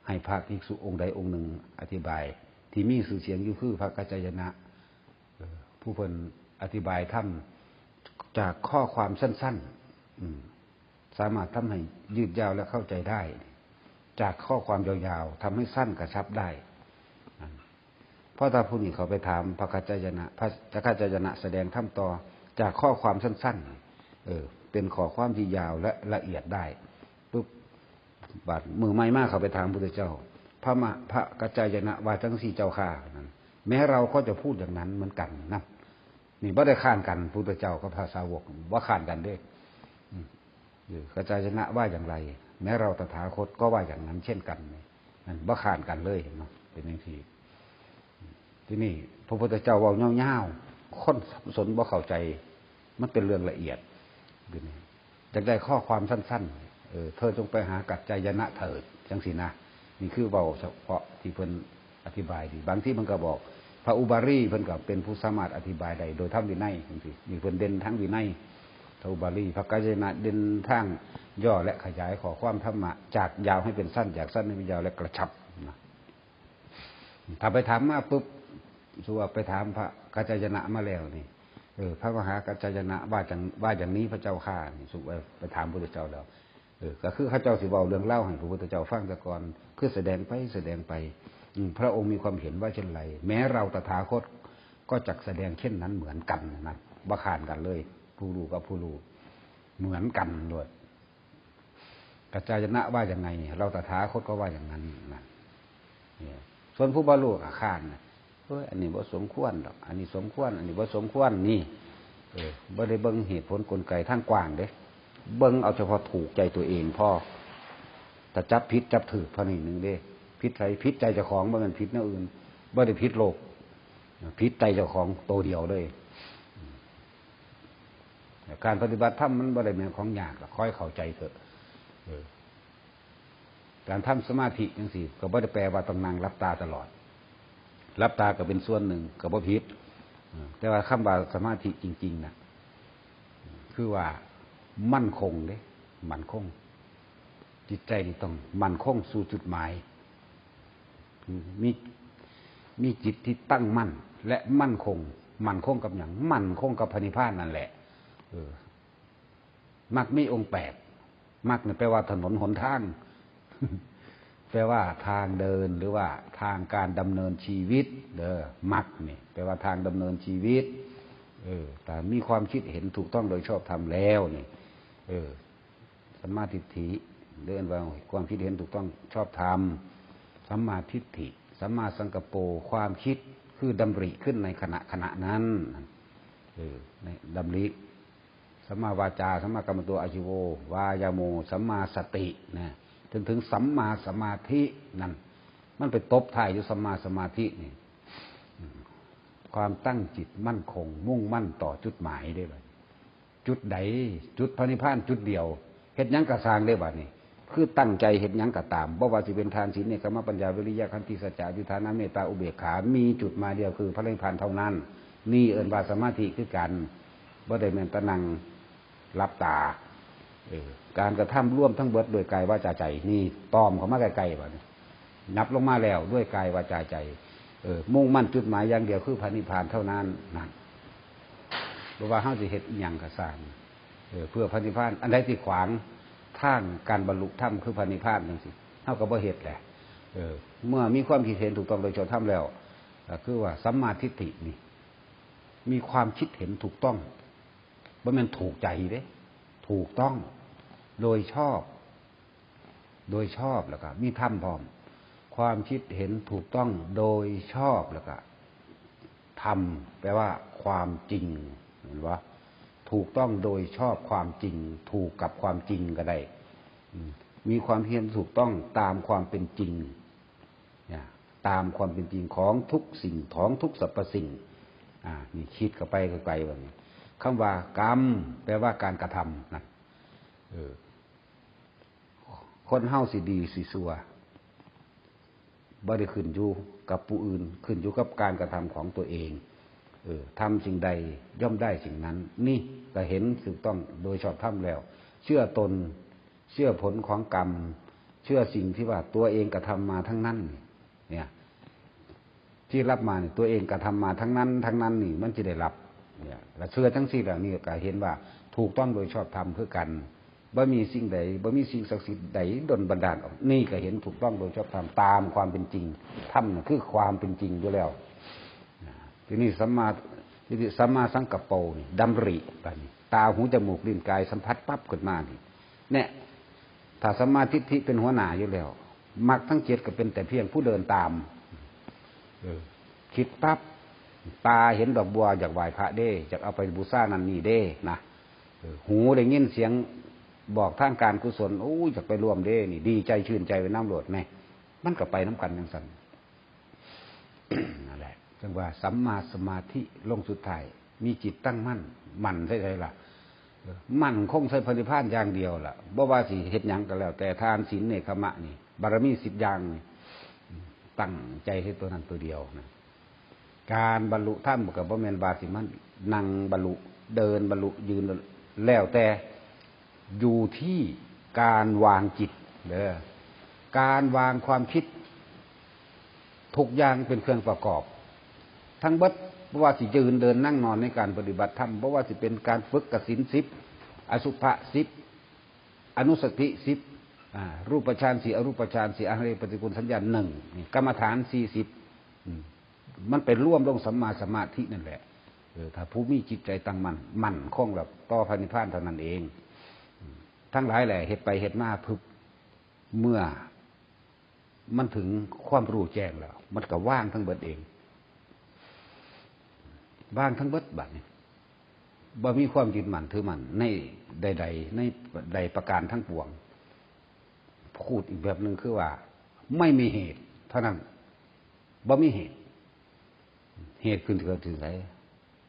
ให้พระภิกษุองค์ใดองค์หนึ่งอธิบาย ที่มีชื่อเสียงอยู่คือพระกัจจายนะ เออ ผู้เพิ่นอธิบายธรรมจากข้อความสั้นๆ อืม สามารถทำให้ยืดยาวและเข้าใจได้ จากข้อความยาวๆ ทำให้สั้นกระชับได้ นั่น เพราะถ้าผู้นี้เขาไปถามพระกัจจายนะ พระกัจจายนะแสดงธรรมต่อจากข้อความสั้นๆ เออ เป็นข้อความที่ยาวและละเอียดได้ ปุ๊บ บาดมื้อใหม่มาเขาไปถามพุทธเจ้า พระมะ พระกัจจายนะว่าจั่งซี้เจ้าข้า นั่น แม้เราก็จะพูดอย่างนั้นเหมือนกันนะ นี่บ่ได้ค้านกัน พุทธเจ้ากับพระสาวกบ่ค้านกันเด้ อืม เออ กัจจายนะว่าอย่างไร แม้เราตถาคตก็ว่าอย่างนั้นเช่นกัน นั่น บ่ค้านกันเลย เห็นบ่ เป็นจั่งซี้ ทีนี้พระพุทธเจ้าเว้ายาวๆ คนสับสนบ่เข้าใจ มันเป็นเรื่องละเอียด ทีนี้อยากได้ข้อความสั้นๆ เออ เธอจงไปหากัจจายนะเถิด จั่งซี้นะ นี่คือเว้าเฉพาะที่เพิ่นอธิบายดี บางทีมันก็บอก พระอุบาลีเพิ่นก็เป็นผู้สามารถอธิบายได้โดยธรรมวินัย จั่งซี้ นี่เพิ่นเด่นทางวินัย พระอุบาลี พระกัจจายนะเด่นทางย่อและขยายข้อความธรรมะ จากยาวให้เป็นสั้น จากสั้นให้เป็นยาวและกระชับนะ ถ้าไปถามมาปุ๊บ สมมุติว่าไปถามพระกัจจายนะมาแล้วนี่ เออ พระมหากัจจายนะว่าจั่ง ว่าอย่างนี้พระเจ้าข้า นี่ สมมุติว่าไปถามพระพุทธเจ้าแล้ว เออ ก็คือเขาเจ้าสิเว้าเรื่องเล่าวให้พระพุทธเจ้าฟังซะก่อน คือแสดงไป แสดงไป อืม พระองค์มีความเห็นว่าเช่นไร แม้เราตถาคตก็จักแสดงเช่นนั้นเหมือนกัน นั่น บ่ค้านกันเลย ผู้รู้กับผู้รู้ เหมือนกันโลด กัจจายนะว่ายังไง เราตถาคตก็ว่าอย่างนั้น นั่น เนี่ย ส่วนผู้บ่รู้ก็ค้านนะ เฮ้ย อันนี้บ่สมควรดอก อันนี้สมควร อันนี้บ่สมควร นี่ เออ บ่ได้เบิ่งเหตุผลกลไกทางกว้างเด้ เบิ่งเอาเฉพาะถูกใจตัวเองพอ ถ้าจับผิดจับถูกเท่านี้หนึ่งเด้ ผิดไผ ผิดใจเจ้าของ บ่แม่นผิดแนวอื่น บ่ได้ผิดโลก ผิดใจเจ้าของโตเดียวเลย การปฏิบัติธรรมมันบ่ได้แม่นของยากหรอก ขอให้เข้าใจเถอะ เออ การทำสมาธิจั่งซี้ ก็บ่ได้แปลว่าต้องนั่งหลับตาตลอด หลับตาก็เป็นส่วนหนึ่ง ก็บ่ผิด เออ แต่ว่าคำว่าสมาธิจริงๆ น่ะ คือว่ามั่นคงเด้ มั่นคง จิตใจนี่ต้องมั่นคงสู่จุดหมาย มี มีจิตที่ตั้งมั่นและมั่นคง มั่นคงกับหยัง มั่นคงกับพระนิพพานนั่นแหละ เออ มรรคมีองค์แปด มรรคนี่แปลว่าถนนหนทาง แปลว่าทางเดินหรือว่าทางการดำเนินชีวิต เด้อ มรรคนี่แปลว่าทางดำเนินชีวิต เออ ถ้ามีความคิดเห็นถูกต้องโดยชอบธรรมแล้วนี่ เออ สัมมาทิฏฐิ เรียกว่าความคิดเห็นถูกต้องชอบธรรม สัมมาทิฏฐิ สัมมาสังกัปโป ความคิดคือดำริขึ้นในขณะขณะนั้น เออ ในดำริ สัมมาวาจา สัมมากัมมันโต อาชีโว วายาโม สัมมาสติ นะ จนถึงสัมมาสมาธิ นั่น มันไปตบท้ายอยู่สัมมาสมาธินี่ อืม ความตั้งจิตมั่นคง มุ่งมั่นต่อจุดหมายได้บัดนี้ จุดใด จุดพระนิพพานจุดเดียว เฮ็ดหยังก็ซ่างได้บัดนี้ คือตั้งใจเฮ็ดหยังก็ตาม บ่ว่าสิเป็นทาน ศีล เนกขัมมะ ปัญญา วิริยะ ขันติ สัจจะ อธิษฐาน เมตตา อุเบกขา มีจุดหมายเดียวคือพระนิพพานเท่านั้น นี่เอิ้นว่าสมาธิคือกัน บ่ได้แม่นแต่นั่งหลับตา เออ การกระทำรวมทั้งเบิดด้วยกายวาจาใจ นี่ตอมเข้ามาใกล้ๆ บัดนี้ นับลงมาแล้วด้วยกายวาจาใจ เออ มุ่งมั่นจุดหมายอย่างเดียวคือพระนิพพานเท่านั้น นั่น บ่ว่าเฮาสิเฮ็ดอิหยังก็ซ่าง เออ เพื่อพระนิพพาน อันใดที่ขวางทางการบรรลุธรรมคือพระนิพพานจั่งซี้ เฮาก็บ่เฮ็ดแหละ เออ เมื่อมีความคิดเห็นถูกต้องโดยชอบธรรมแล้ว ก็คือว่าสัมมาทิฏฐินี่ มีความคิดเห็นถูกต้อง บ่แม่นถูกใจเด้ ถูกต้องโดยชอบ โดยชอบแล้วก็มีธรรมพร้อม ความคิดเห็นถูกต้องโดยชอบแล้วก็ธรรม แปลว่าความจริง เห็นปะ ถูกต้องโดยชอบความจริง ถูกกับความจริงก็ได้ อืม มีความเห็นถูกต้องตามความเป็นจริง เนี่ย ตามความเป็นจริงของทุกสิ่ง ของทุกสรรพสิ่ง อ่า นี่คิดเข้าไปไกลๆ ว่านี่ คำว่ากรรม แปลว่าการกระทำนะ เออ คนเฮาสิดีสิชั่ว บ่ได้ขึ้นอยู่กับผู้อื่น ขึ้นอยู่กับการกระทำของตัวเอง เออ ทำสิ่งใดย่อมได้สิ่งนั้น นี่ก็เห็นถูกต้องโดยชอบธรรมแล้ว เชื่อตน เชื่อผลของกรรม เชื่อสิ่งที่ว่าตัวเองกระทำมาทั้งนั้น เนี่ย ที่รับมาเนี่ย ตัวเองกระทำมาทั้งนั้น ทั้งนั้นนี่ มันจะได้รับ เนี่ย และเชื่อทั้งสี่เหล่านี้ก็เห็นว่าถูกต้องโดยชอบธรรมคือกัน บ่มีสิ่งใด บ่มีสิ่งศักดิ์สิทธิ์ใดดลบันดาลออก นี่ก็เห็นถูกต้องโดยชอบธรรมตามความเป็นจริง ธรรมน่ะคือความเป็นจริงอยู่แล้ว ทีนี้สัมมา ทีนี้สัมมาสังกัปโปนี่ ดำริ บัดนี้ ตา หู จมูก ลิ้น กาย สัมผัสปั๊บขึ้นมานี่ เนี่ย ถ้าสัมมาทิฏฐิเป็นหัวหน้าอยู่แล้ว มรรคทั้งเจ็ดก็เป็นแต่เพียงผู้เดินตาม เออ คิดปั๊บ ตาเห็นดอกบัวอยากไหว้พระเด้ อยากเอาไปบูชานั่นนี่เด้นะ เออ หูได้ยินเสียงบอกทางการกุศล โอ้ย อยากไปร่วมเด้ นี่ ดีใจชื่นใจไปนำโลดแน่ มันก็ไปนำกันจั่งซั้น นั่นแหละ จั่งว่าสัมมาสมาธิลงสุดท้าย มีจิตตั้งมั่น มั่นใส่ใดล่ะ เออ มั่นคงใส่พระนิพพานอย่างเดียวล่ะ บ่ว่าสิเฮ็ดหยังก็แล้วแต่ ทาน ศีล เนกขัมมะนี่ บารมีสิบอย่างนี่ ตั้งใจเฮ็ดตัวนั้นตัวเดียวนะ การบรรลุธรรมก็บ่แม่นว่าสิมานั่งบรรลุ เดินบรรลุ ยืนบรรลุ แล้วแต่ อยู่ที่การวางจิตเด้อ การวางความคิด ทุกอย่างเป็นเครื่องประกอบ ทั้งเบิด บ่ว่าสิยืนเดินนั่งนอนในการปฏิบัติธรรม บ่ว่าสิเป็นการฝึกกสิณสิบ อสุภะสิบ อนุสติสิบ อ่า รูปฌานสี่ อรูปฌานสี่ อาหารปฏิกูลสัญญาณหนึ่ง นี่ กรรมฐานสี่สิบ อืม มันไปรวมลงสัมมาสมาธินั่นแหละ เออ ถ้าผู้มีจิตใจตั้งมั่น มั่นคงแล้วต่อพระนิพพานเท่านั้นเอง อืม ทั้งหลายแหละ เฮ็ดไปเฮ็ดมา พึบ เมื่อมันถึงความรู้แจ้งแล้ว มันก็วางทั้งเบิดเอง วางทั้งเบิดบัดนี้ บ่มีความยึดมั่นถือมั่นในใดๆ ในใดประการทั้งปวง พูดอีกแบบหนึ่งคือว่า ไม่มีเหตุเท่านั้น บ่มีเหตุ เหตุขึ้นเกิดที่ไส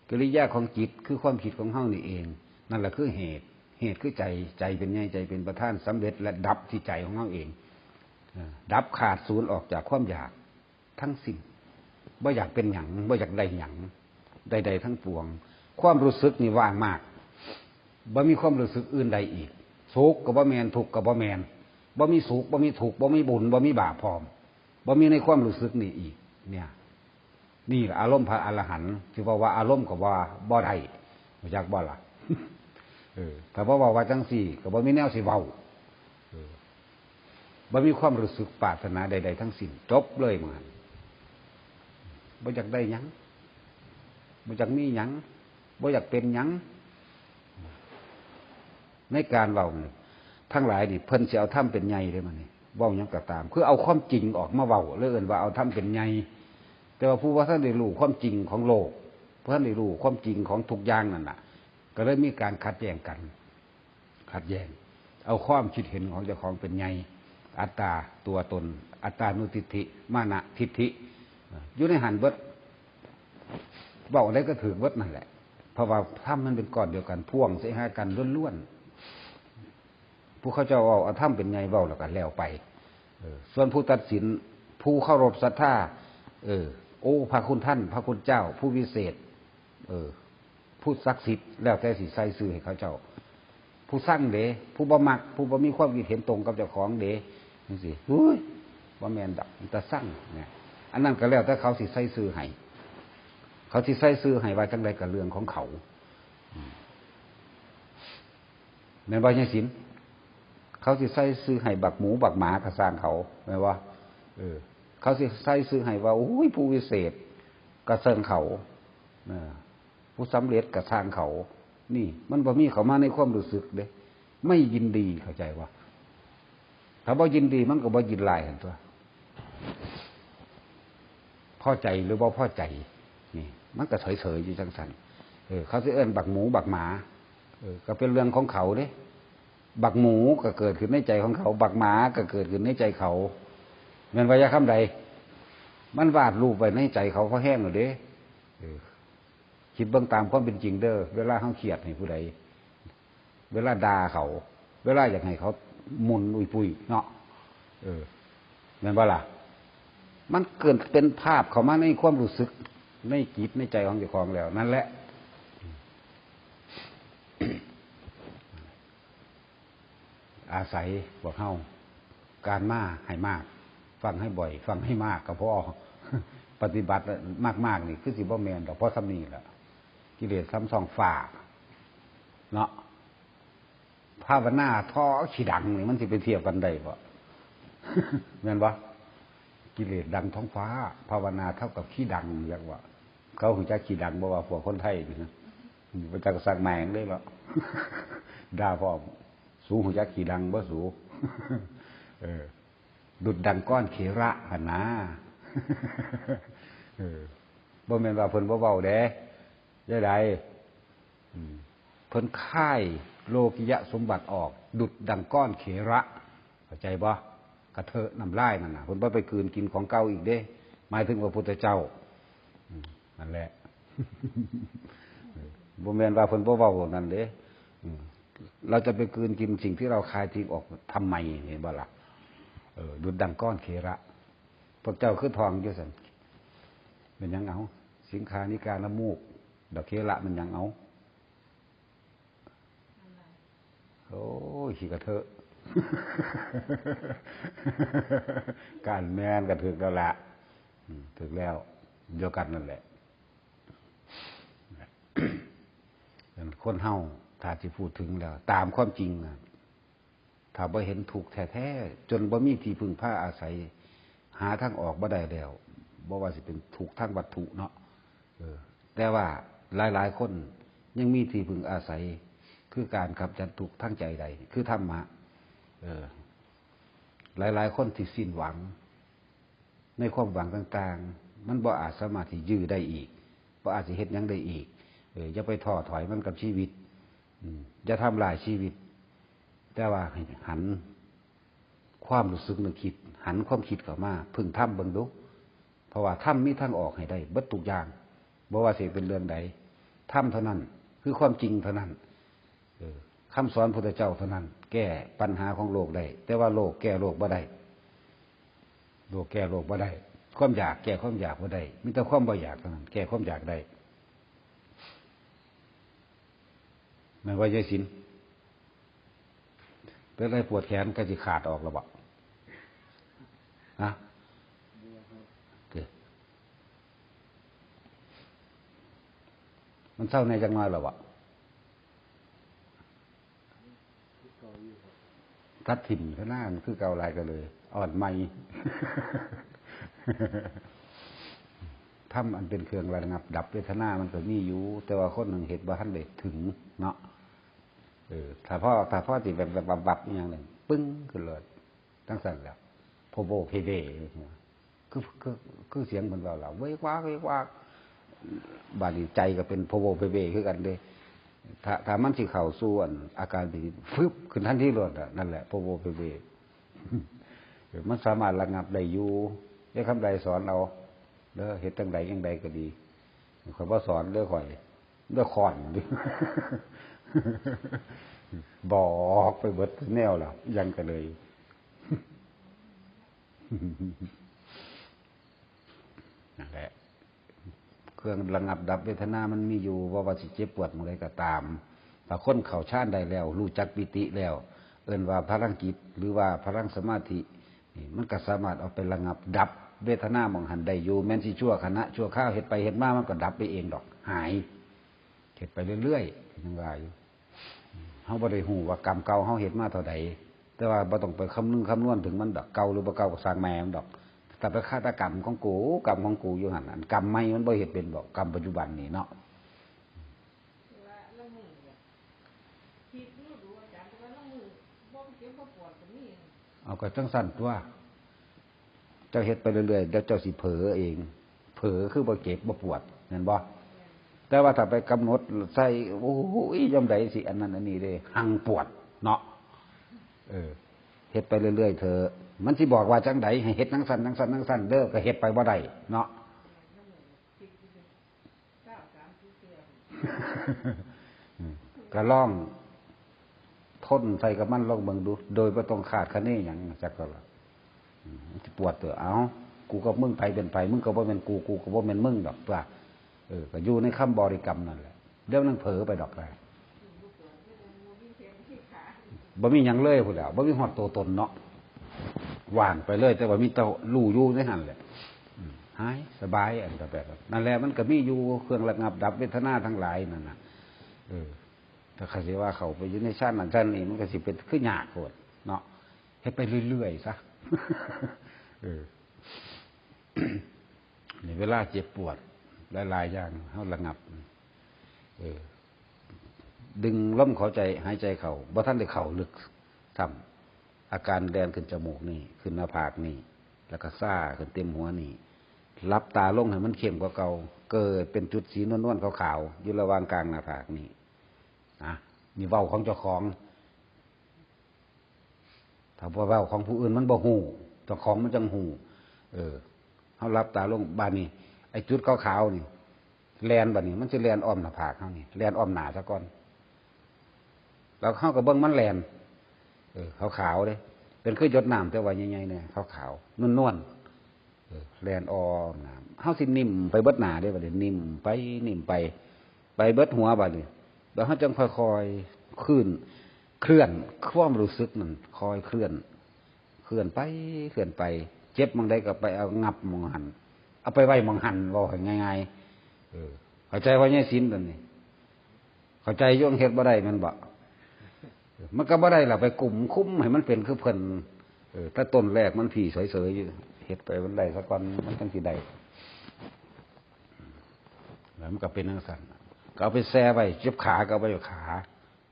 กิริยาของจิตคือความคิดของเฮานี่เอง นั่นแหละคือเหตุ เหตุคือใจ ใจเป็นใหญ่ ใจเป็นประธาน สำเร็จและดับที่ใจของเฮาเอง เอ่อ ดับขาดศูนย์ออกจากความอยากทั้งสิ้น บ่อยากเป็นหยัง บ่อยากได้หยัง ใดๆ ทั้งปวง ความรู้สึกนี่ว่างมาก บ่มีความรู้สึกอื่นใดอีก สุขก็บ่แม่น ทุกข์ก็บ่แม่น บ่มีสุข บ่มีทุกข์ บ่มีบุญ บ่มีบาปพร้อม บ่มีในความรู้สึกนี่อีก เนี่ย นี่ล่ะอารมณ์พระอรหันต์ สิว่าว่าอารมณ์ก็ว่าบ่ได้ รู้จักบ่ล่ะ เออ ถ้าบ่เว้าว่าจั่งซี้ ก็บ่มีแนวสิเว้า เออ บ่มีความรู้สึกปรารถนาใดๆ ทั้งสิ้น จบเลยมื้อนั้น บ่อยากได้หยัง บ่อยากมีหยัง บ่อยากเป็นหยัง ในการเว้านี่ ทั้งหลายนี่ เพิ่นสิเอาธรรมเป็นใหญ่เด้ มื้อนี้ เว้าหยังก็ตาม คือเอาความจริงออกมาเว้า เลยเอิ้นว่าเอาธรรมเป็นใหญ่ แต่ว่าผู้บ่ทันได้รู้ความจริงของโลก บ่ทันได้รู้ความจริงของทุกอย่างนั่นน่ะ ก็เลยมีการขัดแย้งกัน ขัดแย้ง เอาความคิดเห็นของเจ้าของเป็นใหญ่ อัตตา ตัวตน อัตตานุทิฏฐิ มานะทิฏฐิ อยู่ในหั้นเบิด เว้าอันใดก็ถืกเบิดนั่นแหละ เพราะว่าธรรมมันเป็นก้อนเดียวกัน พ่วงใส่หากันล้วนๆ ผู้เขาเจ้าเว้าเอาธรรมเป็นใหญ่เว้าแล้วก็แล้วไป เออ ส่วนผู้ตัดสิน ผู้เคารพศรัทธา เออ โอ้ พระคุณท่าน พระคุณเจ้า ผู้วิเศษ เออ ผู้ศักดิ์สิทธิ์ แล้วแต่สิใส่ชื่อให้เขาเจ้า ผู้ซังเด้ ผู้บ่มัก ผู้บ่มีความคิดเห็นตรงกับเจ้าของเด้ จั่งซี้ เฮ้ย บ่แม่นดอก มันตาซังเนี่ย อันนั้นก็แล้วแต่เขาสิใส่ชื่อให้ เขาสิใส่ชื่อให้ว่าจั่งใดก็เรื่องของเขา อืม แม่นบ่ ยายศิลป์ เขาสิใส่ชื่อให้บักหมูบักหมาก็ซ่างเขา แม่นบ่ เออ เขาสิใส่ชื่อให้ว่า โอ้ย ผู้วิเศษ ก็ซ่างเขา เออ ผู้สำเร็จก็ซ่างเขา นี่ มันบ่มีเข้ามาในความรู้สึกเด้ ไม่ยินดี เข้าใจบ่? ถ้าบ่ยินดีมันก็บ่ยินร้ายหั่นตั่ว พอใจหรือบ่พอใจ นี่ มันก็เฉยๆอยู่จั่งซั้น เออ เขาสิเอิ้นบักหมูบักหมา เออ ก็เป็นเรื่องของเขาเด้ บักหมูก็เกิดขึ้นในใจของเขา บักหมาก็เกิดขึ้นในใจเขา แม่นว่าอย่าคำใด มันวาดรูปไว้ในใจเขาพอแฮงแล้วเด้ เออ คิดเบิ่งตามความเป็นจริงเด้อ เวลาเฮาเครียดให้ผู้ใด เวลาด่าเขา เวลาอยากให้เขาหมุนอุ้ยปุ้ยเนาะ เออ แม่นบ่ล่ะ? มันเกิดเป็นภาพเข้ามาในความรู้สึก ในจิตในใจของเจ้าของแล้ว นั่นแหละ อาศัยพวกเฮา การมาให้มาก ฟังให้บ่อย ฟังให้มากก็พอ ปฏิบัติมากๆนี่คือสิบ่แม่นดอก เพราะส่ำนี้ล่ะ กิเลสซ้ำสองฝา เนาะ ภาวนาท่อขี้ดังนี่มันสิไปเทียบกันได้บ่? แม่นบ่? กิเลสดังท้องฟ้า ภาวนาเท่ากับขี้ดัง เรียกว่า เขาฮู้จักขี้ดังบ่ ว่าพวกคนไทยนี่นะ บ่จักซักแม่งเลยเนาะ ด่าพร้อม สูฮู้จักขี้ดังบ่สู? เออ ดุจดังก้อนเขระหั่นนะ เออ บ่แม่นว่าเพิ่นบ่เว้าเด้ จั่งใด อืม เพิ่นคายโลกิยะสมบัติออก ดุจดังก้อนเขระ เข้าใจบ่? กระเทอะน้ำลายนั่นน่ะ เพิ่นบ่ไปกลืนกินของเก่าอีกเด้ หมายถึงพระพุทธเจ้า อืม นั่นแหละ เออ บ่แม่นว่าเพิ่นบ่เว้านั่นเด้ อืม เราจะไปกลืนกินสิ่งที่เราคายทิ้งออกทำไม เห็นบ่ล่ะ? เออ ดุจดังก้อนเขระ พวกเจ้าคือทองอยู่ซั่น แม่นหยังเอา สิงคานิกาน้ำมูก ดอกเขระแม่นหยังเอา โอ้ย ขี้กระเทอะ การแม่นก็ถูกแล้วล่ะ อืม ถูกแล้ว เดียวกันนั่นแหละ คนเฮาถ้าสิพูดถึงแล้ว ตามความจริงนะ ถ้าบ่เห็นทุกข์แท้ๆ จนบ่มีที่พึ่งพาอาศัย หาทางออกบ่ได้แล้ว บ่ว่าสิเป็นทุกข์ทางวัตถุเนาะ เออ แต่ว่าหลายๆ คนยังมีที่พึ่งอาศัย คือการกำจัดทุกข์ทางใจได้ คือธรรมะ เออ หลายๆ คนที่สิ้นหวัง ในความหวังต่างๆ มันบ่อาจสามารถที่ยื้อได้อีก บ่อาจสิเฮ็ดหยังได้อีก เออ อย่าไปท้อถอยมันกับชีวิต อืม อย่าทำลายชีวิต แต่ว่าให้หันความรู้สึกนึกคิด หันความคิดเข้ามาพึ่งธรรมเบิ่งดู เพราะว่าธรรมมีทางออกให้ได้เบิดทุกอย่าง บ่ว่าสิเป็นเรื่องใด ธรรมเท่านั้น คือความจริงเท่านั้น เออ คำสอนพุทธเจ้าเท่านั้น แก้ปัญหาของโลกได้ แต่ว่าโลกแก้โลกบ่ได้ โลกแก้โลกบ่ได้ ความอยากแก้ความอยากบ่ได้ มีแต่ความบ่อยากเท่านั้น แก้ความอยากได้ แม่นว่ายายศิลป์ เป็นอะไรปวดแขนก็สิขาดออกแล้วบ่ ฮะ โอเค มันเซาแหน่จักหน่อยแล้วบ่ ตัดถิ่มซะหน้ามันคือเก่าหลายก็เลย อ่อนใหม่ ธรรมอันเป็นเครื่องระงับดับเวทนามันก็มีอยู่ แต่ว่าคนหนึ่งเฮ็ดบ่ทันได้ถึงเนาะ เออ ถ้าพอ ถ้าพอสิแบบ แบบ แบบ แบบอหย่างหนึ่ง ปึ้ง ขึ้นเลย จั่งซั้นแหละ โพโวเพเว คือ คือ คือเสียงเพิ่นเว้าล่ะ เวกวาก เวกวาก บาดนี้ใจก็เป็นโพโวเพเวคือกันเด้ ถ้า ถ้ามันสิเข้าสู่อันอาการที่ฟึบขึ้นทันทีโลดอะ นั่นแหละ โพโวเพเว มันสามารถระงับได้อยู่ ได้คำใดสอนเอา เด้อ เฮ็ดจั่งใดจั่งใดก็ดี ข้อยบ่สอนเด้อ ข้อย เด้อ ค้อน บอกไปเบิดแนวแล้ว ยังก็เลย นั่นแหละ เครื่องระงับดับเวทนามันมีอยู่ บ่ว่าสิเจ็บปวดหม่องใดก็ตาม ถ้าคนเข้าฌานได้แล้ว รู้จักปีติแล้ว เอิ้นว่าพลังจิต หรือว่าพลังสมาธิ นี่มันก็สามารถเอาไประงับดับเวทนาหม่องหั้นได้อยู่ แม่นสิชั่วขณะชั่วคราว เฮ็ดไปเฮ็ดมามันก็ดับไปเองดอก หาย เฮ็ดไปเรื่อยๆ ยังว่าอยู่ เฮาบ่ได้ฮู้ว่ากรรมเก่าเฮาเฮ็ดมาเท่าใด แต่ว่าบ่ต้องไปคำนึงคำนวณถึงมันดอก เก่าหรือบ่เก่าก็ช่างแม่มันดอก แต่ไปฆาตกรรมของกู กรรมของกูอยู่หั่น อันกรรมใหม่มันบ่เฮ็ดเป็นดอก กรรมปัจจุบันนี่เนาะ เอาก็จั่งซั่นตั๊ว เจ้าเฮ็ดไปเรื่อยๆ เดี๋ยวเจ้าสิเผลอเอง เผลอคือบ่เจ็บบ่ปวด แม่นบ่ แต่ว่าถ้าไปกำหนดใส่ โอ้ย ยามใดสิอันนั้นอันนี้เด้ หังปวดเนาะ เออ เฮ็ดไปเรื่อยๆ เถอะ มันสิบอกว่าจั่งใด ให้เฮ็ดจั่งซั่น จั่งซั่น จั่งซั่น เด้อ ก็เฮ็ดไปบ่ได้เนาะ อืม ก็ลองทนใส่กับมันลองเบิ่งดู โดยบ่ต้องคาดคะเนหยัง จักก็ละ อืม มันสิปวดเถอะ เอ้า กูกับมึงไผเป็นไผ มึงก็บ่แม่นกู กูก็บ่แม่นมึงดอก ตั๊ว เออ ก็อยู่ในคำบริกรรมนั่นแหละ เดี๋ยวมันเผลอไปดอกไป บ่มีหยังเลยพู้นแหล้ว บ่มีฮอดตัวตนเนาะ ว่างไปเลย แต่ว่ามีแต่รู้อยู่ในหั่นแหละ อืม หายสบาย อันก็แบบนั้นแหละ มันก็มีอยู่เครื่องระงับดับเวทนาทั้งหลายนั่นน่ะ เออ ถ้าเขาสิว่าเข้าไปอยู่ในฌานนั้นฌานนี้ มันก็สิเป็นคือยากโพดเนาะ เฮ็ดไปเรื่อยๆ ซะ เออ นี่เวลาเจ็บปวดหลายๆ อย่าง เฮาระงับ เออ ดึงลมเข้าใจ หายใจเข้า บ่ทันได้เข้าลึกซ้ำ อาการแล่นขึ้นจมูกนี่ ขึ้นหน้าผากนี่ แล้วก็ซ่าขึ้นเต็มหัวนี่ หลับตาลงให้มันเข้มกว่าเก่า เกิดเป็นจุดสีนวลๆ ขาวๆ อยู่ระหว่างกลางหน้าผากนี่ นะ นี่เว้าของเจ้าของ ถ้าบ่เว้าของผู้อื่นมันบ่ฮู้ เจ้าของมันจั่งฮู้ เออ เฮาหลับตาลง บาดนี้ ไอ้จุดขาวๆ นี่ แล่นบาดนี้ มันสิแล่นอ้อมหน้าผากเฮานี่ แล่นอ้อมหน้าซะก่อน แล้วเฮาก็เบิ่งมันแล่น เออ ขาวๆ เด้ เป็นคือหยดน้ำแต่ว่าใหญ่ๆ เนี่ย ขาวๆ นวลๆ เออ แล่นอ้อมหน้า เฮาสินิ่มไปเบิดหน้าเด้ บาดนี้ นิ่มไป นิ่มไป ไปเบิดหัวบาดนี้ แล้วเฮาจั่งค่อยๆ ขึ้น เคลื่อน ความรู้สึกนั่นค่อยเคลื่อน เคลื่อนไป เคลื่อนไป เจ็บหม่องใดก็ไปเอางับหม่องหั่น เอาไปไว้หม่องหั่น เว้าให้ง่ายๆ เออ เข้าใจว่าไง ศีลตัวนี้ เข้าใจอยู่ เฮ็ดบ่ได้แม่นบ่ มันก็บ่ได้ล่ะ ไปกุมคุมให้มันเป็นคือเพิ่น เออ แต่ต้นแรกมันพี้เสยๆ อยู่ เฮ็ดไปมันได้ซะก่อน มันจั่งสิได้ แล้วมันก็เป็นจั่งซั่น ก็เอาไปแช่ไว้ เจ็บขาก็เอาไว้ขา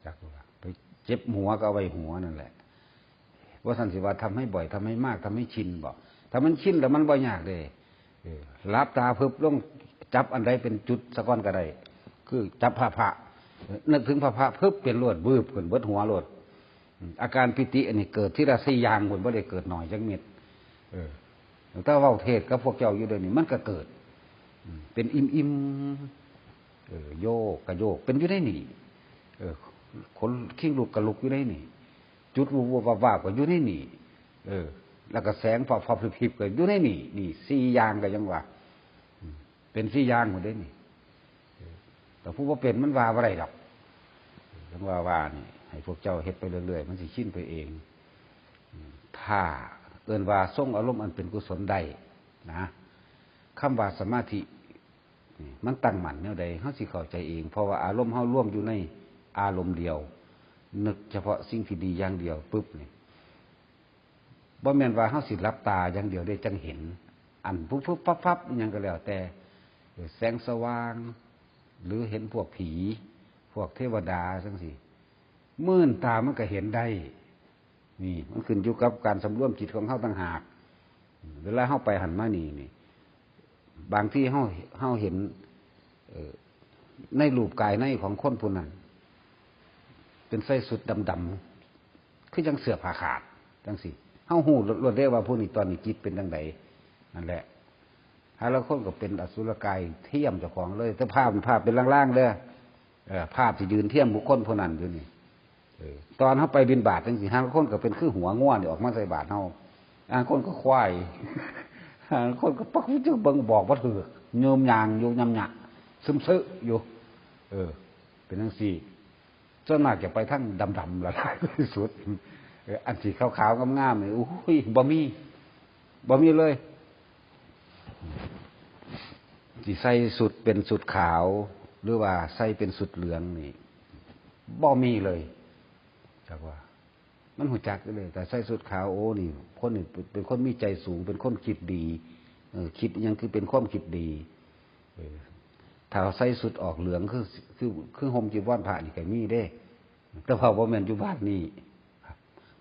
จักว่า ไปเจ็บหัวก็เอาไว้หัวนั่นแหละ ว่าซั่นสิว่าทำให้บ่อย ทำให้มาก ทำให้ชินบ่ ถ้ามันชินแล้วมันบ่ยากเด้ เออ หลับตาพึบลง จับอันใดเป็นจุดซะก่อนก็ได้ คือจับพระพระ นึกถึงพระพระพึบ เป็นโลด วืบขึ้นเบิดหัวโลด อืม อาการปีติอันนี้เกิดทีละสี่อย่างพุ้น บ่ได้เกิดน้อยจักเม็ด เออ แต่เว้าเทศน์กับพวกเจ้าอยู่เดี๋ยวนี้ มันก็เกิด อืม เป็นอิ่มๆ เออ โยกก็โยก เป็นอยู่ในนี่ เออ ขนคิงลุกก็ลุกอยู่ในนี่ จุดวุบๆ วาบๆ ก็อยู่ในนี่ เออ แล้วก็แสงพรอบๆ พริบๆ ก็อยู่ในนี่ นี่สี่อย่างก็ยังว่า อืม เป็นสี่อย่างพุ้นเด้นี่ เออ แต่ผู้บ่เป็นมันว่าบ่ได้ดอก จั่งว่าว่านี่ ให้พวกเจ้าเฮ็ดไปเรื่อยๆ มันสิชินไปเอง อืม ถ้าเอิ้นว่าทรงอารมณ์อันเป็นกุศลได้นะ คำว่าสมาธินี่ มันตั้งมั่นแนวใด เฮาสิเข้าใจเอง เพราะว่าอารมณ์เฮารวมอยู่ในอารมณ์เดียว นึกเฉพาะสิ่งที่ดีอย่างเดียวปุ๊บนี่ บ่แม่นว่าเฮาสิหลับตาอย่างเดียวได้จั่งเห็น อันปุ๊บปุ๊บปั๊บปั๊บอิหยังก็แล้วแต่ เออ แสงสว่าง หรือเห็นพวกผี พวกเทวดาจั่งซี้ มื่นตามันก็เห็นได้ นี่ มันขึ้นอยู่กับการสำรวมจิตของเฮาต่างหาก เวลาเฮาไปหั้นมานี่นี่ บางทีเฮา เฮาเห็น เอ่อ ในรูปกายในของคนผู้นั้น เป็นใส่ชุดดำๆ คือจั่งเสื้อผ้าขาดจั่งซี้ เฮาฮู้โลดเด้ว่าผู้นี้ตอนนี้จิตเป็นจั่งใด นั่นแหละ หาลางคนก็เป็นอสุรกายเทียมเจ้าของเลย แต่ภาพ ภาพเป็นลางๆ เด้อ เออ ภาพที่ยืนเทียมบุคคลผู้นั้นอยู่นี่ เออ ตอนเฮาไปบิณฑบาตจั่งซี้ หาลางคนก็เป็นคือหัวงัวนี่ออกมาใส่บาตรเฮา หาลางคนก็ควาย หาลางคนก็ปักจึงเบิ่งบอกบ่ถูก ยืมยางอยู่ยำยะ ซึมซึอยู่ เออ เป็นจั่งซี้ ส่วนมากจะไปทางดำๆ ละหลายที่สุด เออ อันสีขาวๆ งามๆ นี่ อุ้ย บ่มี บ่มีเลย สิใส่ชุดเป็นชุดขาว หรือว่าใส่เป็นชุดเหลืองนี่ บ่มีเลย จักว่า มันฮู้จักเลย แต่ใส่ชุดขาว โอ้ นี่ คนนี่เป็นคนมีใจสูง เป็นคนคิดดี เออ คิดอิหยังคือเป็นความคิดดี เออ ถ้าใส่ชุดออกเหลือง คือ คือ คือห่มจีวรพระนี่ก็มีเด้ แต่ว่าบ่แม่นอยู่บ้านนี่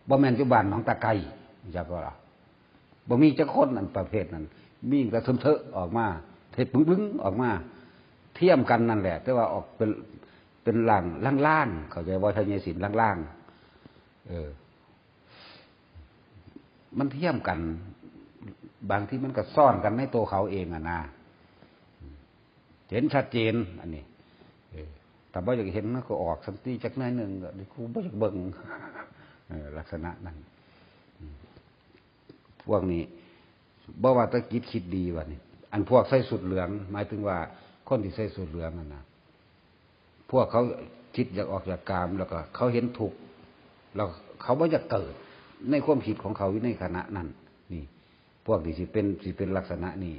บ่แม่นอยู่บ้านหนองตะไคร้ จักว่าล่ะ บ่มีจักคนอันประเภทนั้น มีแต่เถิงๆออกมา เฮ็ดบึ้งๆออกมา เทียมกันนั่นแหละ แต่ว่าออกเป็น เป็นร่างล่างๆ เข้าใจบ่ ทะเยสินล่างๆ เออ มันเทียมกัน บางทีมันก็ซ่อนกันในตัวเขาเองอะนะ เห็นชัดเจน อันนี้ เออ ถ้าบ่อยากเห็นมันก็ออกสันติจักหน่อยหนึ่ง ก็ "กูบ่อยากเบิ่ง" เออ ลักษณะนั้น อืม พวกนี้ บ่ว่าแต่จิตคิดดีวะนี่ อันพวกใส่ชุดเหลือง หมายถึงว่าคนที่ใส่ชุดเหลืองนั่นนะ พวกเขาคิดอยากออกจากกาม แล้วก็เขาเห็นทุกข์ แล้วเขาบ่อยากเกิด ในความคิดของเขาอยู่ในขณะนั้น นี่ พวกนี้สิเป็น สิเป็นลักษณะนี้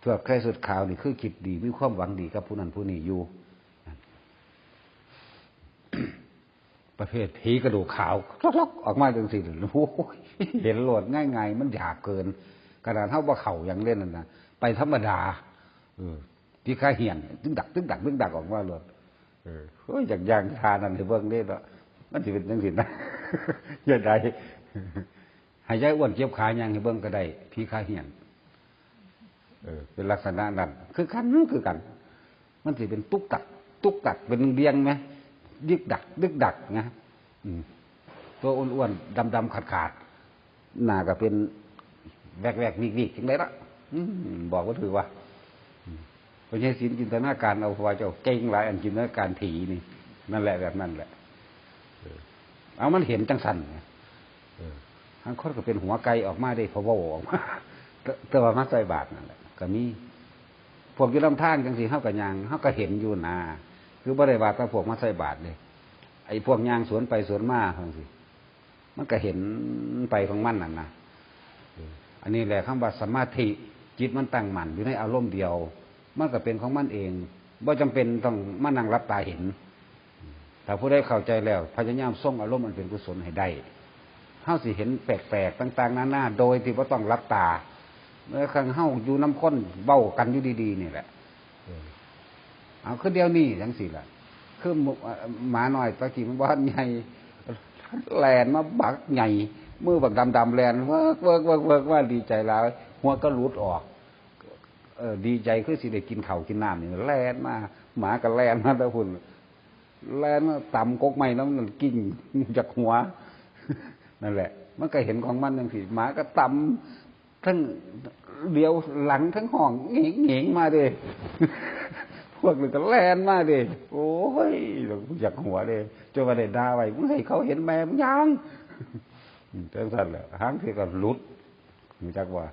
พวกใส่ชุดขาวนี่คือคิดดี มีความหวังดีกับผู้นั้นผู้นี้อยู่ ประเภทผีกระดูกขาว ลอกๆออกมาจังซี่ โอ้ย เห็นโลดง่ายๆ มันหยาบเกิน ขนาดเฮาบ่เข้าหยังเล่นนั่นนะ ไปธรรมดา เออ ผีขาเหี่ยน ตึกดัก ตึกดัก ตึกดัก ออกมาโลด เออ โอ้ย อยากย่างทานั่นให้เบิ่งเด้เนาะ มันสิเป็นจังซี่นะ อย่าได้ ให้ยายอ้วนเก็บขาย่างให้เบิ่งก็ได้ ผีขาเหี่ยน เออ เป็นลักษณะนั้น คือกัน คือกัน มันสิเป็นตุ๊กตัก ตุ๊กตัก เป็นเรียงไหม ยึกดัก ยึกดักนะ อืม ตัวอ้วนๆ ดำๆ ขาดๆ หน้าก็เป็นแวกๆ วิกๆ จังได๋ละ อืม บอกบ่ถืกว่า อืม พอใหญ่ศิลป์จินตนาการเอา เพราะว่าเจ้าเก่งหลาย อันจินตนาการผีนี่ นั่นแหละ แบบนั้นแหละ เออ เอา มันเห็นจังซั่นไง เออ บางคนก็เป็นหัวไก่ออกมาเด้ พอเว้าออกมา แต่ แต่ว่ามาใส่บาตรนั่นแหละ ก็มี พวกอยู่ลำทางจังซี่ เฮาก็ย่าง เฮาก็เห็นอยู่นะ คือบ่ได้ว่าแต่พวกมาใส่บาตรเด้ ไอ้พวกย่างสวนไปสวนมาจังซี่ มันก็เห็นไปของมันนั่นนะ เออ อันนี้แหละคำว่าสมาธิ จิตมันตั้งมั่นอยู่ในอารมณ์เดียว มันก็เป็นของมันเอง บ่จำเป็นต้องมานั่งหลับตาเห็น ถ้าผู้ใดเข้าใจแล้ว พยายามทรงอารมณ์อันเป็นกุศลให้ได้ เฮาสิเห็นแปลกๆ ต่างๆ นานา โดยที่บ่ต้องหลับตา เมื่อครั้งเฮาอยู่นำคนเว้ากันอยู่ดีๆ นี่แหละ เออ เอา คือเดี๋ยวนี้จังซี่ล่ะ คือหมู เอ่อ หมาน้อยตะกี้มันบ่ทันใหญ่ แล่นมาบักใหญ่ มือบักดำๆ แล่นเวิกๆๆๆ มาดีใจหลาย หัวก็หลุดออก เออ ดีใจคือสิได้กินข้าวกินน้ำนี่ แล่นมา หมาก็แล่นมาแต่พุ้น แล่นมาตำกกไม้นำนั่น กิ่งจากหัว นั่นแหละ มันก็เห็นของมันจังซี่ หมาก็ตำ ทั้งเหลียวหลังทั้งห้อง เหงงๆ มาเด้ พวกนึงก็แล่นมาเด้ โอ้ย อยากหัวเด้ จนว่าได้ด่าไว้ "มึงให้เขาเห็นแม่มึงยัง" อืม จังซั่นแหละ หางเทื่อก็หลุด รู้จักว่า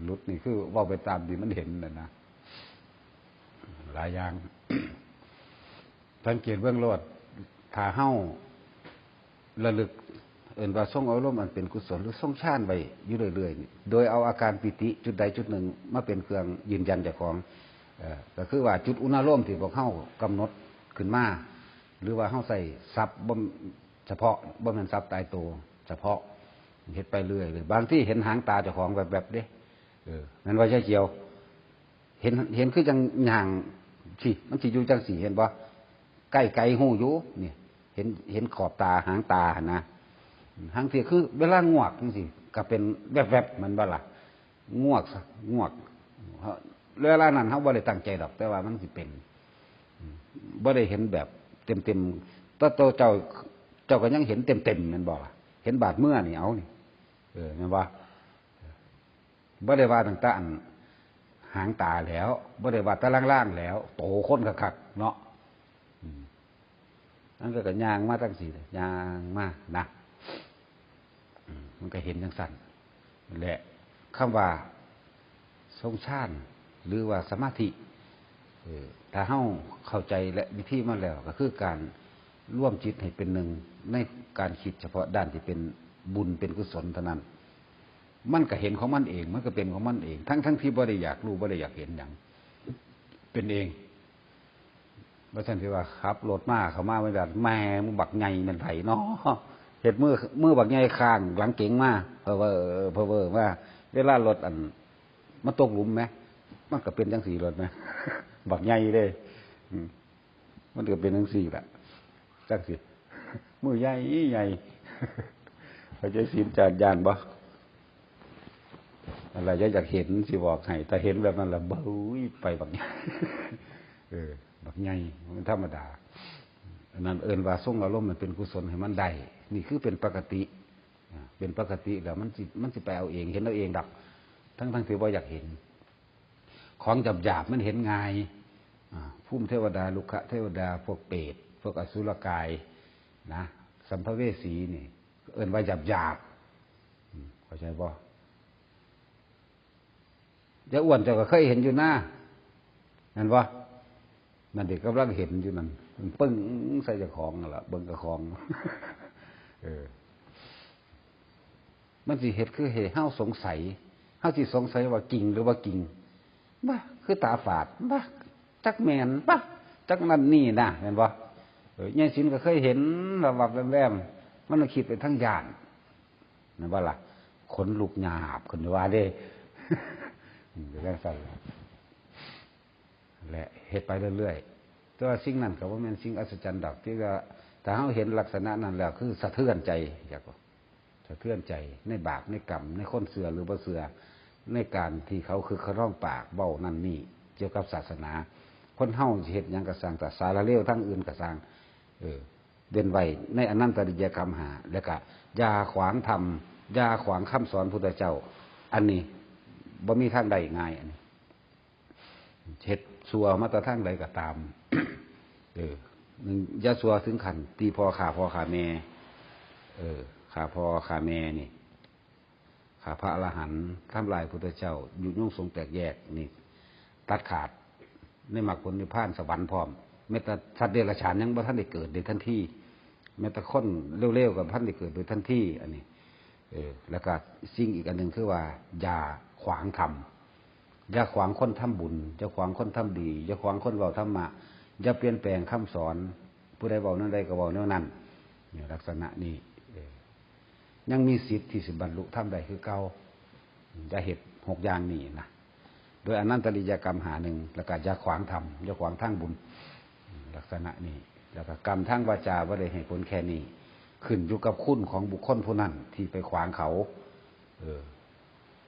หลุดนี่คือเว้าไปตามที่มันเห็นน่ะนะ หลายอย่าง สังเกตเบิ่งโลด ถ้าเฮาระลึก เอิ้นว่าทรงอารมณ์อันเป็นกุศล หรือทรงฌานไว้อยู่เรื่อยๆ นี่ โดยเอาอาการปีติจุดใดจุดหนึ่งมาเป็นเครื่องยืนยันเจ้าของ เอ่อ ก็คือว่าจุดอุณารมณ์ที่พวกเฮากำหนดขึ้นมา หรือว่าเฮาใส่ศัพท์บ่ เฉพาะ บ่แม่นศัพท์ตายตัว เฉพาะ เฮ็ดไปเรื่อยเลย บางทีเห็นหางตาเจ้าของแวบๆ เด้ เออ แม่นว่าใช่เจียว เห็น เห็นคือจังย่าง สิ มันสิอยู่จังซี่ เห็นบ่ ใกล้ๆ ฮู้อยู่ นี่ เห็น เห็นขอบตา หางตาหั่นนะ หางเทื่อคือเวลางวกจังซี่ ก็เป็นแวบๆ แม่นบ่ล่ะ งวกซะ งวก เวลานั้นเฮาบ่ได้ตั้งใจดอก แต่ว่ามันสิเป็น อืม บ่ได้เห็นแบบเต็มๆ แต่ตัวเจ้า เจ้าก็ยังเห็นเต็มๆ แม่นบ่ล่ะ เห็นบาดมือนี่ เอานี่ เออ แม่นบ่ บ่ได้ว่าตั้งแต่อันหางตาแล้ว บ่ได้ว่าแต่ล่างๆ แล้ว โตคนคักๆ เนาะ อืม นั่นก็ ก็ย่างมาจังซี่ ย่างมานะ อืม มันก็เห็นจังซั่น และคำว่าทรงฌาน หรือว่าสมาธิ เออ ถ้าเฮาเข้าใจและวิธีมันแล้ว ก็คือการรวมจิตให้เป็นหนึ่ง ในการคิดเฉพาะด้านที่เป็นบุญเป็นกุศลเท่านั้น มันก็เห็นของมันเอง มันก็เป็นของมันเอง ทั้งๆ ที่บ่ได้อยากรู้ บ่ได้อยากเห็นหยัง เป็นเอง บ่ซั่นสิว่าขับรถมา เข้ามา มันแบบ "แม่มึงบักใหญ่แม่นไผเนาะ" เฮ็ดมือ มือบักใหญ่ข้างหลังเก๋งมา เพ้อเว้อ เพ้อเว้อมา เวลารถอัน มาตกหลุมแหม มันก็เป็นจังซี่รถแหม บักใหญ่เด้ อืม มันก็เป็นจังซี่ล่ะ จังซี่ มือใหญ่ใหญ่ พระเจ้าศีลจานย่านบ่ อะไรจะอยากเห็นสิบอกให้ แต่เห็นแบบนั้นละเบ้ยไปบัก เออ บักใหญ่ มันธรรมดา อันนั้นเอิ้นว่าทรงอารมณ์มันเป็นกุศลให้มันได้ นี่คือเป็นปกติ อ่า เป็นปกติแล้วมันสิ มันสิไปเอาเอง เห็นเอาเองดอก ทั้งๆที่บ่อยากเห็น ของหยาบๆมันเห็นง่าย อ่า ภูมิเทวดา ลุกขเทวดา พวกเปรต พวกอสุรกาย นะ สัมภเวสีนี่ เอิ้นว่าหยาบๆ อืม เข้าใจบ่ ยายอ้วนเจ้าก็เคยเห็นอยู่นะ นั่นบ่ นั่นเด็กกำลังเห็นอยู่นั่น มันปึ้งใส่เจ้าของนั่นล่ะ เบิ่งเจ้าของ เออ มันสิเฮ็ดคือให้เฮาสงสัย เฮาสิสงสัยว่าจริงหรือว่าจริง บ่ คือตาฝาด บ่ จักแม่น บ่ จักนั่นนี่นะ แม่นบ่ เออ ยายศิลก็เคยเห็น วับๆ แวมๆ มันคิดไปทางย่าน แม่นบ่ล่ะ ขนลุกหยาบขึ้นว่าเด้ อืม เป็นจังซั่นล่ะ และเฮ็ดไปเรื่อยๆ แต่ว่าสิ่งนั้นก็บ่แม่นสิ่งอัศจรรย์ดอก ที่ว่าถ้าเฮาเห็นลักษณะนั้นแล้ว คือสะเทือนใจ อยากว่า สะเทือนใจในบาปในกรรม ในคนเชื่อหรือบ่เชื่อ ในการที่เขาคึกคะนองปากเว้านั่นนี่ เกี่ยวกับศาสนา คนเฮาสิเฮ็ดหยังก็ซ่าง แต่สารเลวทางอื่นก็ซ่าง เออ เว้นไว้ในอนันตริยกรรมห้า แล้วก็อย่าขวางธรรม อย่าขวางคำสอนพุทธเจ้า อันนี้บ่มีทางใดง่าย อันนี้ เฮ็ดชั่วมาแต่ทางใดก็ตาม เออ หนึ่ง อย่าชั่วถึงขั้นตีพ่อฆ่าพ่อฆ่าแม่ เออ ฆ่าพ่อฆ่าแม่นี่ ฆ่าพระอรหันต์ ทำลายพุทธเจ้า ยุยงสงฆ์แตกแยกนี่ ตัดขาด ในมรรคผลนิพพานสวรรค์พร้อม แม้แต่สัตว์เดรัจฉานยังบ่ทันได้เกิดได้ทันที แม้แต่คนเลวๆก็บ่ทันได้เกิดโดยทันที อันนี้ เออ แล้วก็สิ่งอีกอันหนึ่งคือว่า อย่าขวางธรรม อย่าขวางคนทำบุญ อย่าขวางคนทำดี อย่าขวางคนเว้าธรรมะ อย่าเปลี่ยนแปลงคำสอน ผู้ใดเว้าแนวใดก็เว้าแนวนั้น เนี่ย ลักษณะนี้ เออ ยังมีสิทธิ์ที่สิบรรลุธรรมได้คือเก่า อย่าเฮ็ดหกอย่างนี้นะ โดยอนันตริยกรรมห้าหนึ่ง แล้วก็อย่าขวางธรรม อย่าขวางทางบุญ ลักษณะนี้ แล้วก็กรรมทางวาจาบ่ได้ให้ผลแค่นี้ ขึ้นอยู่กับคุณของบุคคลผู้นั้นที่ไปขวางเขา เออ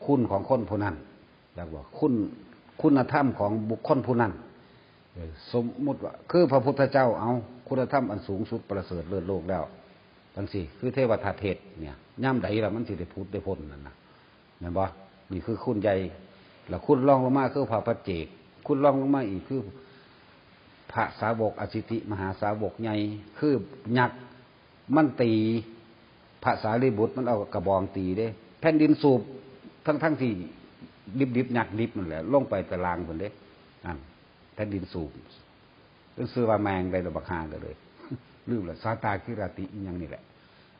คุณของคนผู้นั้น อยากว่าคุณ คุณธรรมของบุคคลผู้นั้น เออ สมมุติว่า คือพระพุทธเจ้า เอา คุณธรรมอันสูงสุดประเสริฐเลิศโลกแล้ว จังซี่ คือเทวทัตเทศน์เนี่ย ยามใดล่ะมันสิได้ผุดได้พ้นนั่นน่ะ แม่นบ่ นี่คือคุณใหญ่ แล้วคุณรองลงมาคือพระปัจเจก คุณรองลงมาอีกคือพระสาวกอสิติมหาสาวกใหญ่ คือยักษ์ มันตีพระสารีบุตร มันเอากระบองตีเด้ แผ่นดินสูบ ทั้งๆที่ดิบๆ ยักษ์ดิบนั่นแหละ ลงไปตารางพุ้นเด้ นั่น แผ่นดินสูบ เพิ่นชื่อว่าแมงได้หรือบักฮาก็เลย ลืมละ สาตาคิราติอิหยังนี่แหละ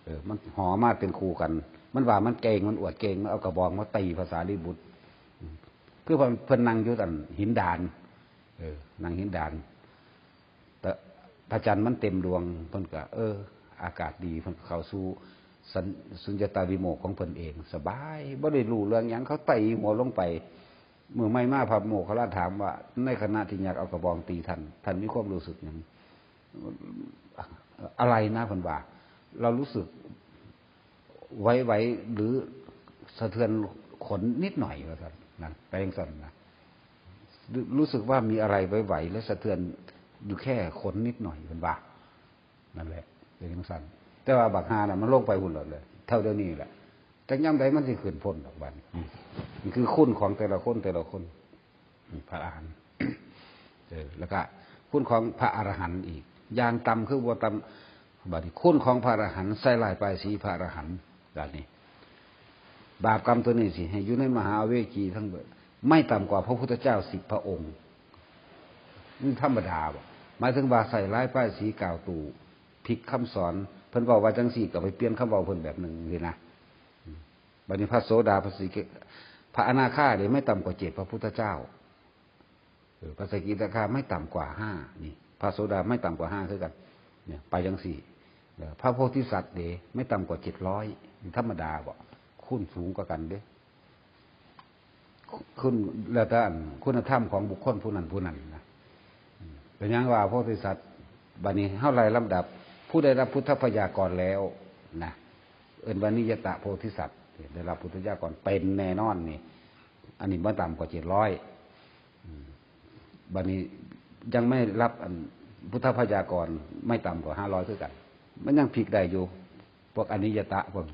เออ มันห่อมาเป็นคู่กัน มันว่ามันเก่ง มันอวดเก่ง มันเอากระบองมาตีพระสารีบุตร อืม คือเพิ่น เพิ่นนั่งอยู่อันหินดาน เออ นั่งหินดาน แต่พระจันทร์มันเต็มดวง เพิ่นก็ เออ อากาศดี เพิ่นก็เข้าสู่สัญ- สุญญตาวิโมกข์ของเพิ่นเอง สบาย บ่ได้รู้เรื่องหยัง เขาตีหัวลงไป มื้อใหม่มาพระโมคคัลลาถามว่า ในขณะที่ยักษ์เอากระบองตีท่าน ท่านมีความรู้สึกหยัง อะไรนะ เพิ่นว่า เรารู้สึกไหวๆ หรือสะเทือนขนนิดหน่อย ว่าซั่นนะ แปลงซั่นนะ รู้- รู้สึกว่ามีอะไรไหวๆ และสะเทือนอยู่แค่ขนนิดหน่อย เพิ่นว่า นั่นแหละ เป็นจังซั่น แต่ว่าบักฮาน่ะ มันลงไปพุ้นแล้วเลย เท่าเดี๋ยวนี้แหละ จักยามใดมันสิขึ้นพ้นดอกบัดนี้ อืม นี่คือคุณของแต่ละคน แต่ละคน นี่พระอรหันต์ เออ แล้วก็คุณของพระอรหันต์อีก อย่างต่ำคือบ่ต่ำ บัดนี้คุณของพระอรหันต์ ใส่ร้ายป้ายสีพระอรหันต์ บัดนี้ บาปกรรมตัวนี้สิ ให้อยู่ในมหาอเวจีทั้งหมด ไม่ต่ำกว่าพระพุทธเจ้าสิบพระองค์ มันธรรมดาบ่ หมายถึงว่าใส่ร้ายป้ายสีกล่าวตู่ ผิดคำสอน เพิ่นเว้าว่าจังซี่ ก็ไปเปลี่ยนคำเว้าเพิ่นแบบหนึ่งสินะ บัดนี้พระโสดา พระสกิ- พระอนาคาเด้ ไม่ต่ำกว่าเจ็ดพระพุทธเจ้า เออ พระสกิทาคาไม่ต่ำกว่าห้า นี่ พระโสดาไม่ต่ำกว่าห้าคือกัน เนี่ย ไปจังซี่ แล้วพระโพธิสัตว์เด้ ไม่ต่ำกว่าเจ็ดร้อย ธรรมดาบ่ คุณสูงกว่ากันเด้ คุณ แล้วแต่อันคุณธรรมของบุคคลผู้นั้นผู้นั้นนะ อืม เป็นหยังว่าโพธิสัตว์ บัดนี้เฮาไล่ลำดับ ผู้ได้รับพุทธพยากรแล้วนะ เอิ้นว่านิยตะโพธิสัตว์ ได้รับพุทธพยากรเป็นแน่นอนนี่ อันนี้บ่ต่ำกว่าเจ็ดร้อย อืม บัดนี้ยังไม่รับอันพุทธพยากรไม่ต่ำกว่าห้าร้อยคือกัน มันยังพลิกได้อยู่ พวกอนิยตะพวก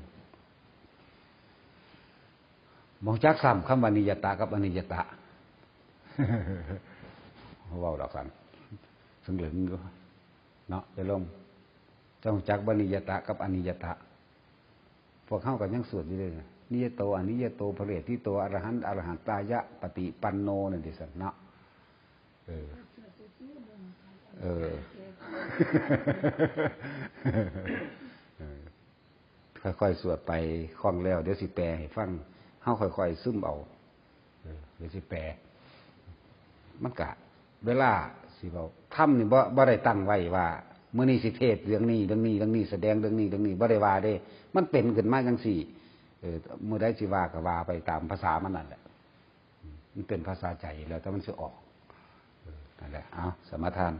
บ่รู้จักซ้ำคำว่านิยตะกับอนิยตะ เว้าดอกสัน ซึ่งเหลืองอยู่ เนาะ ไปลง เจ้ารู้จักบ่นิยตะกับอนิยตะ พวกเฮาก็ยังสวดอยู่เลย นิยโต อนิยโต พระเรติโต อรหันต์ อรหันตายะ ปฏิปันโน นั่นดิสันเนาะ เออ เออ เออ ค่อยๆสวดไป คล่องแล้ว เดี๋ยวสิแปลให้ฟัง เฮาค่อยๆซึมเอา เออ เดี๋ยวสิแปล มันกะ เวลาสิเว้า ธรรมนี่บ่ บ่ได้ตั้งไว้ว่า มื้อนี้สิเทศน์เรื่องนี้ เรื่องนี้ เรื่องนี้ แสดงเรื่องนี้ เรื่องนี้ บ่ได้ว่าเด้ มันเป็นขึ้นมาจังซี่ เออ มื้อใดสิว่าก็ว่าไปตามภาษามันนั่นแหละ มันเป็นภาษาใจแล้ว แต่มันสิออก เออ นั่นแหละ เอา สมาทาน